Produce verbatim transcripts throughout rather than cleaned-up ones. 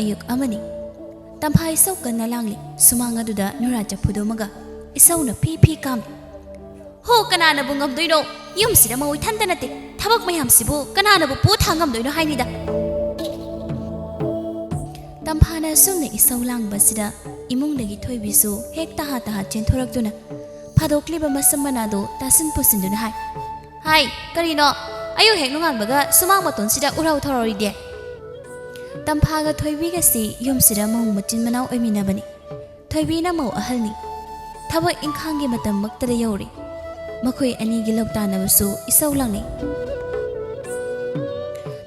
ꯑꯌꯨꯛ ꯑꯃꯅꯤ꯫ ꯇꯝꯐꯥ ꯏꯁꯧ ꯀꯟꯅ ꯂꯥꯡꯂꯤ꯫ ꯁꯨꯃꯥꯡ ꯑꯗꯨꯗ ꯅꯨꯔꯥ ꯆꯐꯨꯗꯣꯃꯒ ꯏꯁꯧꯅ ꯐꯤ ꯐꯤ ꯀꯥꯝꯂꯤ꯫ "ꯍꯣ, ꯀꯅꯥꯅꯕꯨ ꯉꯝꯗꯣꯏꯅꯣ? ꯌꯨꯝꯁꯤꯗ ꯃꯧ ꯏꯊꯟꯇ ꯅꯠꯇꯦ꯫ ꯊꯕꯛ ꯃꯌꯥꯝꯁꯤꯕꯨ ꯀꯅꯥꯅꯕꯨ ꯄꯨ ꯊꯥꯡ ꯉꯝꯗꯣꯏꯅꯣ ꯍꯥꯏꯅꯤꯗ"꯫ ꯇꯝꯐꯥꯅ ꯑꯁꯨꯝꯅ ꯏꯁꯧ ꯂꯥꯡꯕꯁꯤꯗ ꯏꯃꯨꯡꯗꯒꯤ ꯊꯣꯏꯕꯤꯁꯨ ꯍꯦꯛ ꯇꯍꯥ ꯇꯍꯥ ꯆꯦꯟꯊꯣꯔꯛꯇꯨꯅ ꯐꯥꯗꯣꯛꯂꯤꯕ ꯃꯁꯝ ꯃꯅꯥꯗꯨ ꯇꯥꯁꯤꯟ ꯄꯨꯁꯤꯟꯗꯨꯅ ꯍꯥꯏ, "ꯍꯥꯏ, ꯀꯔꯤꯅꯣ? ꯑꯌꯨꯛ ꯍꯦꯛ ꯅꯣꯡꯉꯥꯟꯕꯒ ꯁꯨꯃꯥꯡ ꯃꯇꯣꯟꯁꯤꯗ ꯎꯔꯥꯎ ꯊꯧꯔꯥꯎꯔꯤꯗꯤ?" ꯇꯝꯐꯥꯒ ꯊꯣꯏꯕꯤꯒꯁꯤ ꯌꯨꯝꯁꯤꯗ ꯃꯧ ꯃꯆꯤꯟ ꯃꯅꯥꯎ ꯑꯣꯏꯃꯤꯟꯅꯕꯅꯤ꯫ ꯊꯣꯏꯕꯤꯅ ꯃꯧ ꯑꯍꯜꯅꯤ꯫ ꯊꯕꯛ ꯏꯪꯈꯥꯡꯒꯤ ꯃꯇꯝꯃꯛꯇꯗ ꯌꯧꯔꯤ꯫ ꯃꯈꯣꯏ ꯑꯅꯤꯒꯤ ꯂꯧꯇꯥꯟꯅꯕꯁꯨ ꯏꯁꯧ ꯂꯥꯡꯅꯩ꯫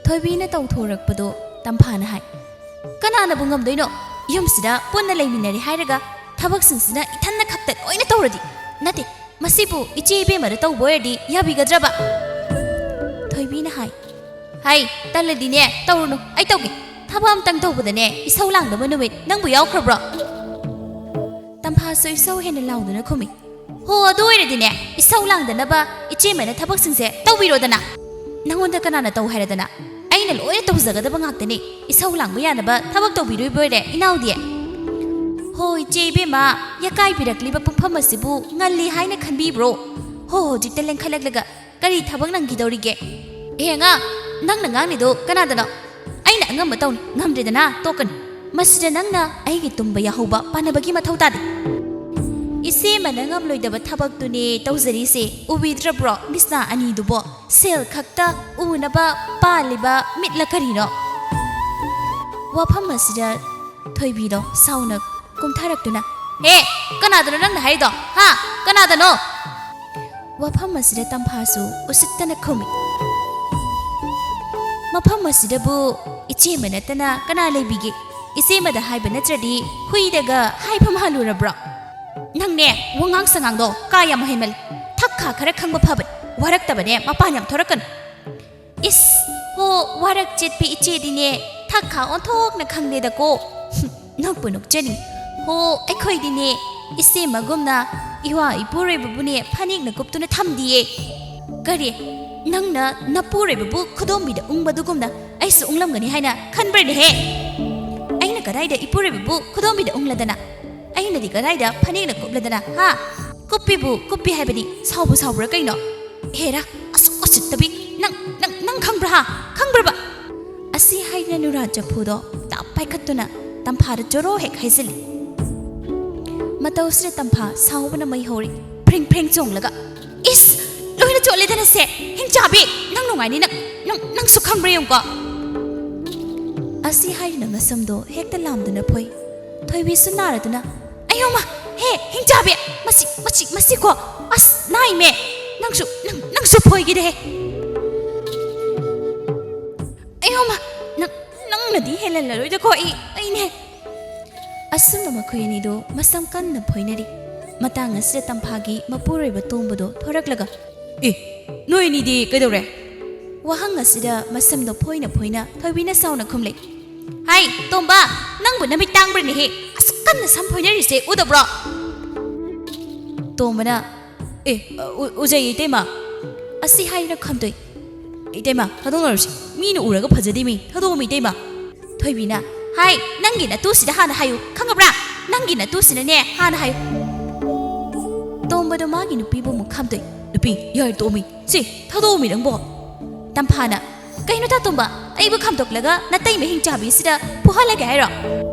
ꯊꯣꯏꯕꯤꯅ ꯇꯧꯊꯣꯔꯛꯄꯗꯣ ꯇꯝꯐꯥꯅ ꯍꯥꯏ, "ꯀꯅꯥꯅꯕꯨ ꯉꯝꯗꯣꯏꯅꯣ? ꯌꯨꯝꯁꯤꯗ ꯄꯨꯟꯅ ꯂꯩꯃꯤꯟꯅꯔꯦ ꯍꯥꯏꯔꯒ ꯊꯕꯛꯁꯤꯡꯁꯤꯅ ꯏꯊꯟꯅ ꯈꯛꯇ ꯂꯣꯏꯅ ꯇꯧꯔꯗꯤ? ꯅꯠꯇꯦ, ꯃꯁꯤꯕꯨ ꯏꯆꯦ ꯏꯕꯦꯝꯃꯗ ꯇꯧꯕ ꯑꯣꯏꯔꯗꯤ ꯌꯥꯕꯤꯒꯗ꯭ꯔꯕ?" ꯊꯣꯏꯕꯤꯅ ꯍꯥꯏ, "ꯍꯩ, ꯇꯜꯂꯗꯤꯅꯦ, ꯇꯧꯔꯨꯅꯨ, ꯑꯩ ꯇꯧꯒꯦ꯫ ꯊꯕꯛ ꯑꯝꯇꯪ ꯇꯧꯕꯗꯅꯦ ꯏꯁꯧ ꯂꯥꯡꯗꯕ ꯅꯨꯃꯤꯠ ꯅꯪꯕꯨ ꯌꯥꯎꯈ꯭ꯔꯕ꯭ꯔꯣ?" ꯇꯝꯐꯥꯁꯨ ꯏꯁꯧ ꯍꯦꯟꯅ ꯂꯥꯎꯗꯨꯅ ꯈꯨꯝꯃꯤ, "ꯍꯣ, ꯑꯗꯨ ꯑꯣꯏꯔꯗꯤꯅꯦ, ꯏꯁꯧ ꯂꯥꯡꯗꯅꯕ ꯏꯆꯦꯃꯅ ꯊꯕꯛꯁꯤꯡꯁꯦ ꯇꯧꯕꯤꯔꯣꯗꯅ꯫ ꯅꯪꯉꯣꯟꯗ ꯀꯅꯥꯅ ꯇꯧ ꯍꯥꯏꯔꯗꯅ? ꯑꯩꯅ ꯂꯣꯏꯅ ꯇꯧꯖꯒꯗꯕ ꯉꯥꯛꯇꯅꯤ꯫ ꯏꯁꯧ ꯂꯥꯡꯕ ꯌꯥꯅꯕ ꯊꯕꯛ ꯇꯧꯕꯤꯔꯣꯏꯕ ꯑꯣꯏꯔꯦ, ꯏꯅꯥꯎꯗꯤ꯫ ꯍꯣ, ꯏꯆꯦ ꯏꯕꯦꯝꯃ, ꯌꯥꯀꯥꯏꯕꯤꯔꯛꯂꯤꯕ ꯄꯨꯡꯐꯝ ꯑꯁꯤꯕꯨ ꯉꯜꯂꯤ ꯍꯥꯏꯅ ꯈꯟꯕꯤꯕ꯭ꯔꯣ? ꯍꯣ, ꯍꯧꯖꯤꯛꯇ ꯂꯦꯡꯈꯠꯂꯛꯂꯒ ꯀꯔꯤ ꯊꯕꯛ ꯅꯪꯈꯤꯗꯧꯔꯤꯒꯦ? ꯑꯦ ꯑꯉꯥꯡ, ꯅꯪꯅ ꯉꯥꯡꯂꯤꯗꯣ ꯀꯅꯥꯗꯅꯣ? ꯑꯩꯅ ꯑꯉꯝꯕ ꯇꯧꯅꯤ, ꯉꯝꯗ꯭ꯔꯦꯗꯅ ꯇꯣꯛꯀꯅꯤ꯫ ꯃꯁꯤꯗ ꯅꯪꯅ ꯑꯩꯒꯤ ꯇꯨꯝꯕ ꯌꯥꯍꯧꯕ ꯄꯥꯟꯅꯕꯒꯤ ꯃꯊꯧ ꯇꯥꯗꯦ꯫ ꯏꯆꯦꯃꯅ ꯉꯝꯂꯣꯏꯗꯕ ꯊꯕꯛꯇꯨꯅꯦ ꯇꯧꯖꯔꯤꯁꯦ, ꯎꯕꯤꯗ꯭ꯔꯕ꯭ꯔꯣ? ꯃꯤꯁꯅꯥ ꯑꯅꯤꯗꯨꯕꯣ ꯁꯦꯜ ꯈꯛꯇ ꯎꯅꯕ ꯄꯥꯜꯂꯤꯕ ꯃꯤꯠꯂ ꯀꯔꯤꯅꯣ?" ꯋꯥꯐꯝ ꯑꯁꯤꯗ ꯊꯣꯏꯕꯤꯗꯣ ꯁꯥꯎꯅ ꯀꯨꯝꯊꯔꯛꯇꯨꯅ, "ꯍꯦ, ꯀꯅꯥꯗꯅꯣ ꯅꯪꯅ ꯍꯥꯏꯔꯤꯗꯣ? ꯍꯥ? ꯀꯅꯥꯗꯅꯣ?" ꯋꯥꯐꯝ ꯑꯁꯤꯗ ꯇꯝꯐꯥꯁꯨ ꯎꯁꯤꯠꯇꯅ ꯈꯨꯝꯃꯤ, "ꯃꯐꯝ ꯑꯁꯤꯗꯕꯨ ꯏꯆꯦꯃ ꯅꯠꯇꯅ ꯀꯅꯥ ꯂꯩꯕꯤꯒꯦ? ꯏꯆꯦꯃꯗ ꯍꯥꯏꯕ ꯅꯠꯇ꯭ꯔꯗꯤ ꯍꯨꯏꯗꯒ ꯍꯥꯏꯕ ꯃꯥꯜꯂꯨꯔꯕ꯭ꯔꯣ? ꯅꯪꯅꯦ, ꯋꯥꯉꯥꯡ ꯁꯉꯥꯡꯗꯣ ꯀꯥ ꯌꯥꯝ ꯍꯦꯟꯃꯜꯂꯤ꯫ ꯊꯛ ꯈꯥ ꯈꯔ ꯈꯪꯕ ꯐꯕꯅꯤ, ꯋꯥꯔꯛꯇꯕꯅꯦ ꯃꯄꯥꯟ ꯌꯥꯝ ꯊꯣꯔꯛꯀꯅꯨ"꯫ ꯏꯁ, ꯍꯣ, ꯋꯥꯔꯛ ꯆꯦꯠꯄꯤ ꯏꯆꯦꯗꯤꯅꯦ, ꯊꯛ ꯈꯥ ꯑꯣꯟꯊꯣꯛꯅ ꯈꯪꯗꯦꯗꯀꯣ꯫ ꯅꯣꯛꯄꯨ ꯅꯣꯛꯆꯅꯤꯡ꯫ ꯍꯣ, ꯑꯩꯈꯣꯏꯗꯤꯅꯦ, ꯏꯆꯦꯃꯒꯨꯝꯅ ꯏꯋꯥ ꯏꯄꯨꯔꯣꯏꯕꯕꯨꯅꯦ ꯐꯅꯦꯛꯅ ꯀꯨꯞꯇꯨꯅ ꯊꯝꯗꯤꯌꯦ꯫ ꯀꯔꯤ? ꯅꯪꯅ ꯅꯄꯨꯔꯣꯏꯕꯕꯨ ꯈꯨꯗꯣꯝꯕꯤꯗ ꯎꯪꯕꯗꯨꯒꯨꯝꯅ ꯑꯩꯁꯨ ꯎꯪꯂꯝꯒꯅꯤ ꯍꯥꯏꯅ ꯈꯟꯕ꯭ꯔꯅꯦꯍꯦ? ꯀꯗꯥꯏꯗ ꯏꯄꯨꯔꯣꯏꯕꯕꯨ ꯈꯨꯗꯣꯝꯕꯤꯗ ꯎꯪꯂꯗꯅ? ꯑꯩꯅꯗꯤ ꯀꯗꯥꯏꯗ ꯐꯅꯦꯛꯅ ꯀꯨꯞꯂꯗꯅ, ꯍꯥ? ꯀꯨꯞꯄꯤꯕꯨ ꯀꯨꯞꯄꯤ ꯍꯥꯏꯕꯗꯤ ꯁꯥꯎꯕꯨ ꯁꯥꯎꯕ꯭ꯔꯥ ꯀꯩꯅꯣ? ꯍꯦꯔꯥ, ꯑꯁꯨꯛ ꯎꯁꯤꯠꯇꯕꯤ! ꯅꯪ, ꯅꯪ, ꯅꯪ ꯈꯪꯕ꯭ꯔꯥ, ꯍꯥ? ꯈꯪꯕ꯭ꯔꯕ? ꯑꯁꯤ ꯍꯥꯏꯗꯨꯅ ꯅꯨꯔꯥ ꯆꯐꯨꯗꯣ ꯇꯥꯞ ꯄꯥꯏꯈꯠꯇꯨꯅ ꯇꯝꯐꯥꯗ ꯖꯣꯔꯣ ꯍꯦꯛ ꯍꯩꯖꯤꯜꯂꯤ꯫ ꯃꯇꯧꯁꯤꯗ ꯇꯝꯐꯥ ꯁꯥꯎꯕꯅ ꯃꯩ ꯍꯧꯔꯤ, ꯐ꯭ꯔꯤꯡ ꯐ꯭ꯔꯤꯡ ꯆꯣꯡꯂꯒ꯫ "ꯏꯁ! ꯂꯣꯏꯅ ꯆꯣꯠꯂꯦꯗꯅ ꯁꯦ! ꯍꯤꯡꯆꯥꯕꯤ! ꯅꯪ ꯅꯨꯡꯉꯥꯏꯅꯤ, ꯅꯪ, ꯅꯪ, ꯅꯪꯁꯨ ꯈꯪꯕ꯭ꯔꯥ ꯌꯦꯡꯉꯨꯀꯣ!" ꯑꯁꯤ ꯍꯥꯏꯗꯨꯅ ꯃꯁꯝꯗꯣ ꯍꯦꯛꯇ ꯂꯥꯝꯗꯨꯅ ꯐꯣꯏ꯫ ꯊꯣꯏꯕꯤꯁꯨ ꯅꯥꯔꯗꯨꯅ, "ꯑꯌꯣꯃ! ꯍꯦ, ꯍꯤꯡꯆꯥꯕꯤ! ꯃꯁꯤ, ꯃꯁꯤ, ꯃꯁꯤꯀꯣ! ꯑꯁ, ꯅꯥꯏꯃꯦ! ꯅꯪꯁꯨ, ꯅꯪ, ꯅꯪꯁꯨ ꯐꯣꯏꯒꯦꯗꯦ ꯍꯦ!" "ꯑꯌꯣꯃ! ꯅꯪ, ꯅꯪꯅꯗꯤ ꯍꯦꯜꯍꯜꯂꯔꯣꯏꯗꯀꯣ, ꯑꯩ, ꯑꯩꯅꯦ!" ꯑꯁꯨꯝꯅ ꯃꯈꯣꯏ ꯑꯅꯤꯗꯣ ꯃꯁꯝ ꯀꯟꯅ ꯐꯣꯏꯅꯔꯤ꯫ ꯃꯇꯥꯡ ꯑꯁꯤꯗ ꯇꯝꯐꯥꯒꯤ ꯃꯄꯨꯔꯣꯏꯕ ꯇꯣꯝꯕꯗꯣ ꯊꯣꯔꯛꯂꯒ, "ꯑꯦ, ꯅꯣꯏ ꯑꯅꯤꯗꯤ ꯀꯩꯗꯧꯔꯦ?" ꯋꯥꯍꯪ ꯑꯁꯤꯗ ꯃꯁꯝꯗꯣ ꯐꯣꯏꯅ ꯐꯣꯏꯅ ꯊꯣꯏꯕꯤꯅ ꯁꯥꯎꯅ ꯈꯨꯝꯂꯦ, "ꯍꯥꯏ, ꯇꯣꯝꯕ, ꯅꯪꯕꯨ ꯅꯃꯤꯠ ꯇꯥꯡꯕ꯭ꯔꯅꯦꯍꯦ? ꯑꯁꯨꯛ ꯀꯟꯅ ꯁꯝ ꯐꯣꯏꯅꯔꯤꯁꯦ ꯎꯗꯕ꯭ꯔꯣ?" ꯇꯣꯝꯕꯅ, "ꯑꯦ, ꯎ-, ꯎꯖꯩ, ꯏꯇꯩꯃ꯫" ꯑꯁꯤ ꯍꯥꯏꯗꯨꯅ ꯈꯝꯗꯣꯛꯏ꯫ "ꯏꯇꯩꯃ, ꯊꯥꯗꯣꯛꯅꯔꯁꯤ꯫ ꯃꯤꯅ ꯎꯔꯒ ꯐꯖꯗꯦ ꯃꯤ꯫ ꯊꯥꯗꯣꯛꯑꯝꯃꯤ, ꯏꯇꯩꯃ꯫" ꯊꯣꯏꯕꯤꯅ, "ꯍꯥꯏ, ꯅꯪꯒꯤ ꯅꯇꯨꯁꯤꯗ ꯍꯥꯟꯅ ꯍꯥꯏꯌꯨ, ꯈꯪꯉꯕ꯭ꯔꯥ? ꯅꯪꯒꯤ ꯅꯇꯨꯁꯤꯅꯅꯦ, ꯍꯥꯟꯅ ꯍꯥꯏꯌꯨ꯫" ꯇꯣꯝꯕꯗꯣ ꯃꯥꯒꯤ ꯅꯨꯄꯤꯕꯨ ꯑꯃꯨꯛ ꯈꯝꯗꯣꯛꯏ꯫ "ꯅꯨꯄꯤ, ꯌꯥꯔꯦ, ꯇꯣꯛꯑꯝꯃꯤ꯫ ꯁꯤ, ꯊꯥꯗꯣꯛꯑꯝꯃꯤ ꯅꯪꯕꯣ꯫" ꯇꯝꯐꯥꯅ, "ꯀꯩꯅꯣ ꯇꯥ ꯇꯣꯝꯕ, ꯑꯩꯕꯨ ꯈꯥꯝꯗꯣꯛꯂꯒ ꯅꯇꯩꯃ ꯍꯤꯡꯆꯥꯕꯤꯁꯤꯗ ꯐꯨꯍꯜꯂꯒꯦ ꯍꯥꯏꯔꯣ?"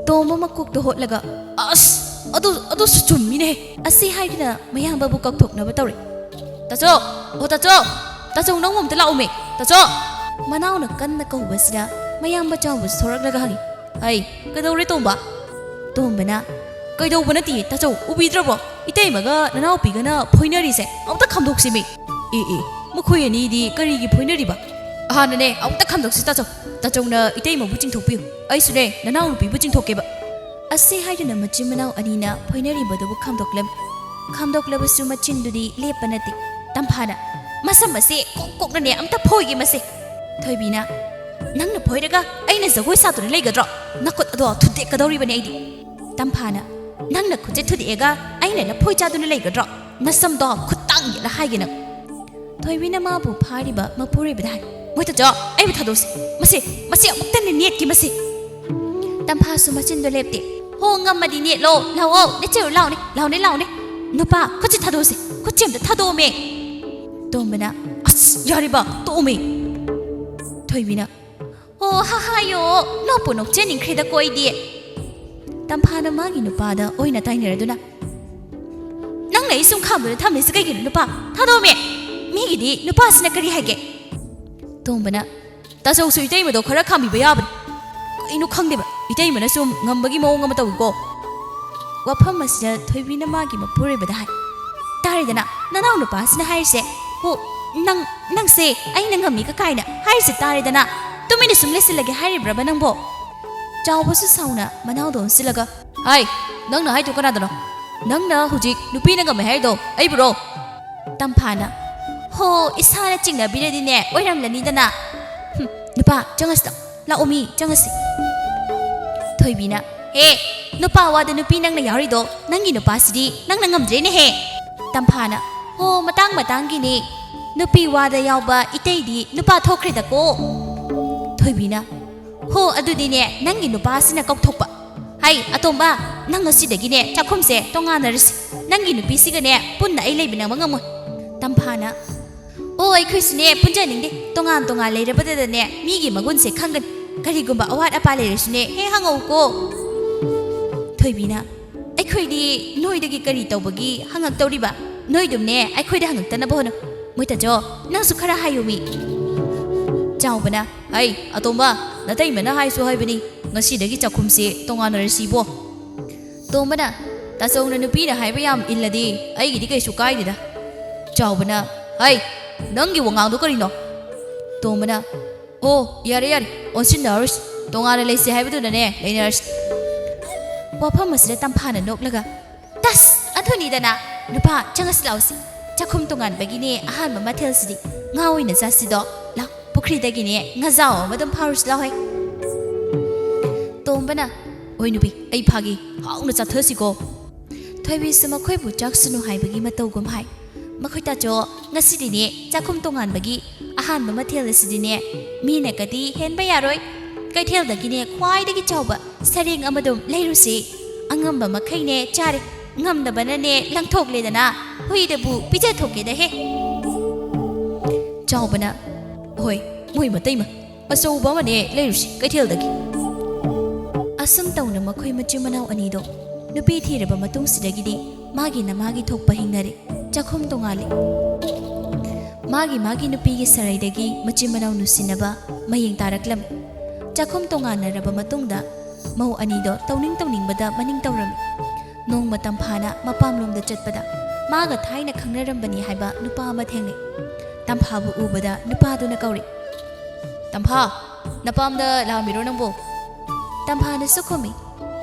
ꯇꯣꯝꯕ ꯃꯀꯣꯛꯇ ꯍꯣꯠꯂꯒ, "ꯑꯁ, ꯑꯗꯨ, ꯑꯗꯨꯁꯨ ꯆꯨꯝꯃꯤꯅꯦ꯫" ꯑꯁꯤ ꯍꯥꯏꯗꯨꯅ ꯃꯌꯥꯝꯕꯕꯨ ꯀꯧꯊꯣꯛꯅꯕ ꯇꯧꯔꯦ꯫ "ꯇꯥꯆꯧ, ꯑꯣ ꯇꯥꯆꯧ, ꯇꯥꯆꯧ ꯅꯪꯕꯨ ꯑꯝꯇ ꯂꯥꯛꯎꯃꯦ, ꯇꯥꯆꯧ!" ꯃꯅꯥꯎꯅ ꯀꯟꯅ ꯀꯧꯕꯁꯤꯗ ꯃꯌꯥꯝꯕ ꯆꯥꯎꯕꯁꯨ ꯊꯣꯔꯛꯂꯒ ꯍꯪꯉꯤ, "ꯍꯩ, ꯀꯩꯗꯧꯔꯦ ꯇꯣꯝꯕ?" ꯇꯣꯝꯕꯅ, "ꯀꯩꯗꯧꯕ ꯅꯠꯇꯦ ꯇꯥꯆꯧ, ꯎꯕꯤꯗ꯭ꯔꯕꯣ? ꯏꯇꯩꯃꯒ ꯅꯅꯥꯎꯄꯤꯒꯅ ꯐꯣꯏꯅꯔꯤꯁꯦ ꯑꯝꯇ ꯈꯥꯝꯗꯣꯛꯁꯤꯃꯤ꯫" "ꯑꯦ ꯑꯦ, ꯃꯈꯣꯏ ꯑꯅꯤꯗꯤ ꯀꯔꯤꯒꯤ ꯐꯣꯏꯅꯔꯤꯕ?" "ꯍꯥꯟꯅꯅꯦ ꯑꯝꯇ ꯈꯥꯝꯗꯣꯛꯁꯤ ꯇꯥꯆꯧ꯫ ꯇꯥꯆꯧꯅ ꯏꯇꯩꯃꯕꯨ ꯆꯤꯡꯊꯣꯛꯄꯤꯌꯨ, ꯑꯩꯁꯨꯅꯦ ꯅꯅꯥꯎꯅꯨꯄꯤꯕꯨ ꯆꯤꯡꯊꯣꯛꯀꯦꯕ꯫" ꯑꯁꯤ ꯍꯥꯏꯗꯨꯅ ꯃꯆꯤꯟ ꯃꯅꯥꯎ ꯑꯅꯤꯅ ꯐꯣꯏꯅꯔꯤꯕꯗꯨꯕꯨ ꯈꯥꯝꯗꯣꯛꯂꯝꯃꯤ꯫ ꯈꯥꯝꯗꯣꯛꯂꯕꯁꯨ ꯃꯆꯤꯟꯗꯨꯗꯤ ꯂꯦꯞꯄ ꯅꯠꯇꯦ꯫ ꯇꯝꯐꯥꯅ, "ꯃꯁꯝ ꯑꯁꯤ ꯀꯣꯛ ꯀꯣꯛꯅꯅꯦ ꯑꯝꯇ ꯐꯣꯏꯒꯦ ꯃꯁꯦ꯫" ꯊꯣꯏꯕꯤꯅ, "ꯅꯪꯅ ꯐꯣꯏꯔꯒ ꯑꯩꯅ ꯖꯒꯣꯏ ꯁꯥꯗꯨꯅ ꯂꯩꯒꯗ꯭ꯔꯣ? ꯅꯈꯨꯠ ꯑꯗꯣ ꯊꯨꯗꯦꯛꯀꯗꯧꯔꯤꯕꯅꯦ ꯑꯩꯗꯤ꯫" ꯇꯝꯐꯥꯅ, "ꯅꯪꯅ ꯈꯨꯠꯁꯦ ꯊꯨꯗꯦꯛꯑꯒ ꯑꯩꯅ ꯂꯐꯣꯏ ꯆꯥꯗꯨꯅ ꯂꯩꯒꯗ꯭ꯔꯣ? ꯅꯁꯝꯗꯣ ꯈꯨꯠꯇꯥꯡ ꯌꯦꯠꯂ ꯍꯥꯏꯒꯦ ꯅꯪ꯫" ꯊꯣꯏꯕꯤꯅ ꯃꯥꯕꯨ ꯐꯥꯔꯤꯕ ꯃꯄꯨꯔꯣꯏꯕꯗ ꯍꯥꯏ, "ꯃꯣꯏ ꯇꯥꯆꯧ, ꯑꯩꯕꯨ ꯊꯥꯗꯣꯛꯁꯤ꯫ ꯃꯁꯤ, ꯃꯁꯤ ꯑꯃꯨꯛꯇꯪꯗꯤ ꯅꯦꯠꯀꯦ ꯃꯁꯤ꯫" ꯇꯝꯐꯥꯁꯨ ꯃꯆꯤꯟꯗꯣ ꯂꯦꯞꯇꯦ꯫ "ꯍꯣ, ꯉꯝꯃꯗꯤ ꯅꯦꯠꯂꯣ, ꯂꯥꯛꯑꯣ, ꯅꯦꯠꯆꯔꯨ, ꯂꯥꯛꯑꯣꯅꯦ, ꯂꯥꯛꯑꯣꯅꯦ, ꯂꯥꯛꯑꯣꯅꯦ꯫ ꯅꯨꯄꯥ, ꯈꯨꯠꯁꯦ ꯊꯥꯗꯣꯛꯑꯁꯦ, ꯈꯨꯠꯁꯦ ꯑꯝꯇ ꯊꯥꯗꯣꯛꯑꯣꯃꯦ꯫" ꯇꯣꯝꯕꯅ, "ꯑꯁ, ꯌꯥꯔꯦꯕ, ꯇꯣꯛꯑꯣꯃꯦ꯫" ꯊꯣꯏꯕꯤꯅ, "ꯑꯣ, ꯍꯥ, ꯍꯥꯏꯌꯣ, ꯅꯣꯛꯄꯨ ꯅꯣꯛꯆꯅꯤꯡꯈ꯭ꯔꯦꯗꯀꯣ ꯑꯩꯗꯤ꯫" ꯇꯝꯐꯥꯅ ꯃꯥꯒꯤ ꯅꯨꯄꯥꯗ ꯑꯣꯏꯅ ꯇꯥꯏꯅꯔꯗꯨꯅ, "ꯅꯪꯅ ꯑꯩ ꯁꯨꯝ ꯈꯥꯝꯗꯨꯅ ꯊꯝꯃꯤꯁꯤ ꯀꯩꯒꯤꯅꯣ, ꯅꯨꯄꯥ? ꯊꯥꯗꯣꯛꯑꯣꯃꯦ꯫ ꯃꯤꯒꯤꯗꯤ ꯅꯨꯄꯥꯁꯤꯅ ꯀꯔꯤ ꯍꯥꯏꯒꯦ?" ꯇꯣꯝꯕꯅ, "ꯇꯥꯆꯧꯁꯨ ꯏꯇꯩꯃꯗꯣ ꯈꯔ ꯈꯥꯝꯕꯤꯕ ꯌꯥꯕꯅꯤ꯫ ꯀꯩꯅꯣ ꯈꯪꯗꯦꯕ, ꯏꯇꯩꯃꯅ ꯁꯨꯝ ꯉꯝꯕꯒꯤ ꯃꯑꯣꯡ ꯑꯃ ꯇꯧꯏꯀꯣ꯫" ꯋꯥꯐꯝ ꯑꯁꯤꯗ ꯊꯣꯏꯕꯤꯅ ꯃꯥꯒꯤ ꯃꯄꯨꯔꯣꯏꯕꯗ ꯍꯥꯏ, "ꯇꯥꯔꯦꯗꯅ, ꯅꯅꯥꯎ ꯅꯨꯄꯥꯁꯤꯅ ꯍꯥꯏꯔꯤꯁꯦ꯫ ꯍꯣ, ꯅꯪ, ꯅꯪꯁꯦ ꯑꯩꯅ ꯉꯝꯃꯤꯒ ꯀꯥꯏꯅ ꯍꯥꯏꯔꯤꯁꯦ ꯇꯥꯔꯦꯗꯅ, ꯇꯨꯃꯤꯟꯅ ꯁꯨꯝ ꯂꯩꯁꯤꯜꯂꯒꯦ ꯍꯥꯏꯔꯤꯕ꯭ꯔꯕ ꯅꯪꯕꯣ?" ꯆꯥꯎꯕꯁꯨ ꯁꯥꯎꯅ ꯃꯅꯥꯎꯗ ꯑꯣꯟꯁꯤꯜꯂꯒ, "ꯍꯥꯏ, ꯅꯪꯅ ꯍꯥꯏꯗꯣ ꯀꯅꯥꯗꯅꯣ? ꯅꯪꯅ ꯍꯧꯖꯤꯛ ꯅꯨꯄꯤꯅ ꯉꯝꯃꯦ ꯍꯥꯏꯔꯤꯗꯣ ꯑꯩꯕꯨꯔꯣ?" ꯇꯝꯐꯥꯅ, "ꯍꯣ, ꯏꯁꯥꯅ ꯆꯤꯡꯅꯕꯤꯔꯗꯤꯅꯦ ꯑꯣꯏꯔꯝꯂꯅꯤꯗꯅ꯫ ꯍꯨꯝ, ꯅꯨꯄꯥ, ꯆꯪꯉꯁꯤꯗ꯫ ꯂꯥꯛꯑꯣ ꯃꯤ, ꯆꯪꯉꯁꯤ꯫" ꯊꯣꯏꯕꯤꯅ, "ꯍꯦ, ꯅꯨꯄꯥ ꯋꯥꯗ ꯅꯨꯄꯤ ꯅꯪꯅ ꯌꯥꯎꯔꯤꯗꯣ, ꯅꯪꯒꯤ ꯅꯨꯄꯥꯁꯤꯗꯤ ꯅꯪꯅ ꯉꯝꯗ꯭ꯔꯦꯅꯦꯍꯦ꯫" ꯇꯝꯐꯥꯅ, "ꯍꯣ, ꯃꯇꯥꯡ ꯃꯇꯥꯡꯒꯤꯅꯤ꯫ ꯅꯨꯄꯤ ꯋꯥꯗ ꯌꯥꯎꯕ ꯏꯇꯩꯗꯤ ꯅꯨꯄꯥ ꯊꯣꯛꯈ꯭ꯔꯦꯗꯀꯣ꯫" ꯊꯣꯏꯕꯤꯅ, "ꯍꯣ, ꯑꯗꯨꯗꯤꯅꯦ ꯅꯪꯒꯤ ꯅꯨꯄꯥꯁꯤꯅ ꯀꯧꯊꯣꯛꯄ꯫ ꯍꯩ, ꯑꯇꯣꯝꯕ, ꯅꯪ ꯉꯁꯤꯗꯒꯤꯅꯦ ꯆꯥꯛꯈꯨꯝꯁꯦ ꯇꯣꯉꯥꯟꯅꯔꯁꯤ꯫ ꯅꯪꯒꯤ ꯅꯨꯄꯤꯁꯤꯒꯅꯦ ꯄꯨꯟꯅ ꯑꯩ ꯂꯩꯃꯤꯟꯅꯕ ꯉꯝꯃꯣꯏ꯫" ꯇꯝꯐꯥꯅ, "ꯑꯣ, ꯑꯩꯈꯣꯏꯁꯨꯅꯦ ꯄꯨꯟꯖꯅꯤꯡꯗꯦ꯫ ꯇꯣꯉꯥꯟ ꯇꯣꯉꯥꯟ ꯂꯩꯔꯕꯗꯗꯅꯦ ꯃꯤꯒꯤ ꯃꯒꯨꯟꯁꯦ ꯈꯪꯒꯅꯤ꯫ ꯀꯔꯤꯒꯨꯝꯕ ꯑꯋꯥꯠ ꯑꯄꯥ ꯂꯩꯔꯁꯨꯅꯦ ꯍꯦꯛ ꯍꯪꯉꯛꯎꯀꯣ꯫" ꯊꯣꯏꯕꯤꯅ, "ꯑꯩꯈꯣꯏꯗꯤ ꯅꯣꯏꯗꯒꯤ ꯀꯔꯤ ꯇꯧꯕꯒꯤ ꯍꯪꯉꯛꯇꯧꯔꯤꯕ? ꯅꯣꯏꯗꯨꯝꯅꯦ ꯑꯩꯈꯣꯏꯗ ꯍꯪꯉꯛꯇꯅꯕ ꯍꯣꯠꯅꯧ꯫ ꯃꯣꯏꯇꯥꯆꯧ, ꯅꯪꯁꯨ ꯈꯔ ꯍꯥꯏꯌꯨꯃꯤ꯫" ꯆꯥꯎꯕꯅ, "ꯍꯩ, ꯑꯇꯣꯝꯕ, ꯅꯇꯩꯃꯅ ꯍꯥꯏꯁꯨ ꯍꯥꯏꯕꯅꯤ, ꯉꯁꯤꯗꯒꯤ ꯆꯥꯛꯈꯨꯝꯁꯦ ꯇꯣꯉꯥꯟꯅꯔꯁꯤꯕꯣ꯫" ꯇꯣꯝꯕꯅ, "ꯇꯥꯆꯧꯅ ꯅꯨꯄꯤꯅ ꯍꯥꯏꯕ ꯌꯥꯝ ꯏꯜꯂꯗꯤ ꯑꯩꯒꯤꯗꯤ ꯀꯩꯁꯨ ꯀꯥꯏꯗꯦꯗ꯫" ꯆꯥꯎꯕꯅ, "ꯍꯩ, ꯅꯪꯒꯤ ꯋꯥꯉꯥꯡꯗꯣ ꯀꯔꯤꯅꯣ?" ꯇꯣꯝꯕꯅ, "ꯑꯣ, ꯌꯥꯔꯦ, ꯌꯥꯔꯦ, ꯑꯣꯟꯁꯤꯟꯅꯔꯣꯏꯁꯤ꯫ ꯇꯣꯉꯥꯟꯅ ꯂꯩꯁꯦ ꯍꯥꯏꯕꯗꯨꯅꯅꯦ ꯂꯩꯅꯔꯁꯤ꯫" ꯋꯥꯐꯝ ꯑꯁꯤꯗ ꯇꯝꯐꯥꯅ ꯅꯣꯛꯂꯒ, "ꯇꯁ, ꯑꯗꯨꯅꯤꯗꯅ꯫ ꯅꯨꯄꯥ, ꯆꯪꯉꯁꯤ ꯂꯥꯛꯑꯣꯁꯤ꯫ ꯆꯥꯛꯈꯨꯝ ꯇꯣꯉꯥꯟꯕꯒꯤꯅꯦ ꯑꯍꯥꯟꯕ ꯃꯊꯦꯜꯁꯤꯗꯤ꯫ ꯉꯥ ꯑꯣꯏꯅ ꯆꯥꯁꯤꯗꯣ꯫ ꯂꯥꯛ, ꯄꯨꯈ꯭ꯔꯤꯗꯒꯤꯅꯦ ꯉꯥꯖꯥꯎ ꯑꯃ ꯑꯗꯨꯝ ꯐꯥꯔꯨꯁꯤ ꯂꯥꯛꯑꯣꯍꯦ꯫" ꯇꯣꯝꯕꯅ, "ꯑꯣꯏ ꯅꯨꯄꯤ, ꯑꯩ ꯐꯥꯒꯦ꯫ ꯍꯥꯎꯅ ꯆꯥꯊꯁꯤꯀꯣ꯫" ꯊꯣꯏꯕꯤꯁꯨ ꯃꯈꯣꯏꯕꯨ ꯆꯥꯛꯁꯅꯨ ꯍꯥꯏꯕꯒꯤ ꯃꯇꯧꯒꯨꯝ ꯍꯥꯏ꯫ "ꯃꯈꯣꯏ ꯇꯥꯆꯧ, ꯉꯁꯤꯗꯤꯅꯦ ꯆꯥꯛꯈꯨꯝ ꯇꯣꯉꯥꯟꯕꯒꯤ ꯑꯍꯥꯟꯕ ꯃꯊꯦꯜ ꯑꯁꯤꯗꯤꯅꯦ ꯃꯤꯅꯒꯗꯤ ꯍꯦꯟꯕ ꯌꯥꯔꯣꯏ꯫ ꯀꯩꯊꯦꯜꯗꯒꯤꯅꯦ ꯈ꯭ꯋꯥꯏꯗꯒꯤ ꯆꯥꯎꯕ ꯁꯔꯦꯡ ꯑꯃꯗꯨꯝ ꯂꯩꯔꯨꯁꯤ꯫ ꯑꯉꯝꯕ ꯃꯈꯩꯅꯦ ꯆꯥꯔꯦ, ꯉꯝꯗꯕꯅꯅꯦ ꯂꯪꯊꯣꯛꯂꯦꯗꯅ, ꯍꯨꯏꯗꯕꯨ ꯄꯤꯖꯊꯣꯛꯀꯦꯗ ꯍꯦ꯫ ꯆꯥꯎꯕꯅ, "ꯍꯣꯏ, ꯃꯣꯏ ꯃꯇꯩꯃ, ꯑꯆꯧꯕ ꯑꯃꯅꯦ ꯂꯩꯔꯨꯁꯤ ꯀꯩꯊꯦꯜꯗꯒꯤ"꯫ ꯑꯁꯨꯝ ꯇꯧꯅ ꯃꯈꯣꯏ ꯃꯆꯤꯟ ꯃꯅꯥꯎ ꯑꯅꯤꯗꯣ ꯅꯨꯄꯤ ꯊꯤꯔꯕ ꯃꯇꯨꯡꯁꯤꯗꯒꯤꯗꯤ ꯃꯥꯒꯤꯅ ꯃꯥꯒꯤ ꯊꯣꯛꯄ ꯍꯤꯡꯅꯔꯦ꯫ ꯆꯥꯛꯈꯨꯝ ꯇꯣꯉꯥꯜꯂꯦ꯫ ꯃꯥꯒꯤ ꯃꯥꯒꯤ ꯅꯨꯄꯤꯒꯤ ꯁꯔꯩꯗꯒꯤ ꯃꯆꯤꯟ ꯃꯅꯥꯎ ꯅꯨꯡꯁꯤꯅꯕ ꯃꯌꯦꯡ ꯇꯥꯔꯛꯂꯝꯃꯤ꯫ ꯆꯥꯛꯈꯨꯝ ꯇꯣꯉꯥꯟꯅꯔꯕ ꯃꯇꯨꯡꯗ ꯃꯧ ꯑꯅꯤꯗꯣ ꯇꯧꯅꯤꯡ ꯇꯧꯅꯤꯡꯕꯗ ꯃꯅꯤꯡ ꯇꯧꯔꯝꯃꯤ꯫ ꯅꯣꯡꯃ ꯇꯝꯐꯥꯅ ꯃꯄꯥꯝꯂꯣꯝꯗ ꯆꯠꯄꯗ ꯃꯥꯒ ꯊꯥꯏꯅ ꯈꯪꯅꯔꯝꯕꯅꯤ ꯍꯥꯏꯕ ꯅꯨꯄꯥ ꯑꯃ ꯊꯦꯡꯅꯩ꯫ ꯇꯝꯐꯥꯕꯨ ꯎꯕꯗ ꯅꯨꯄꯥꯗꯨꯅ ꯀꯧꯔꯤ, "ꯇꯝꯐꯥ, ꯅꯄꯥꯝꯗ ꯂꯥꯛꯑꯝꯃꯤꯔꯣ ꯅꯪꯕꯨ?" ꯇꯝꯐꯥꯅꯁꯨ ꯈꯨꯝꯃꯤ,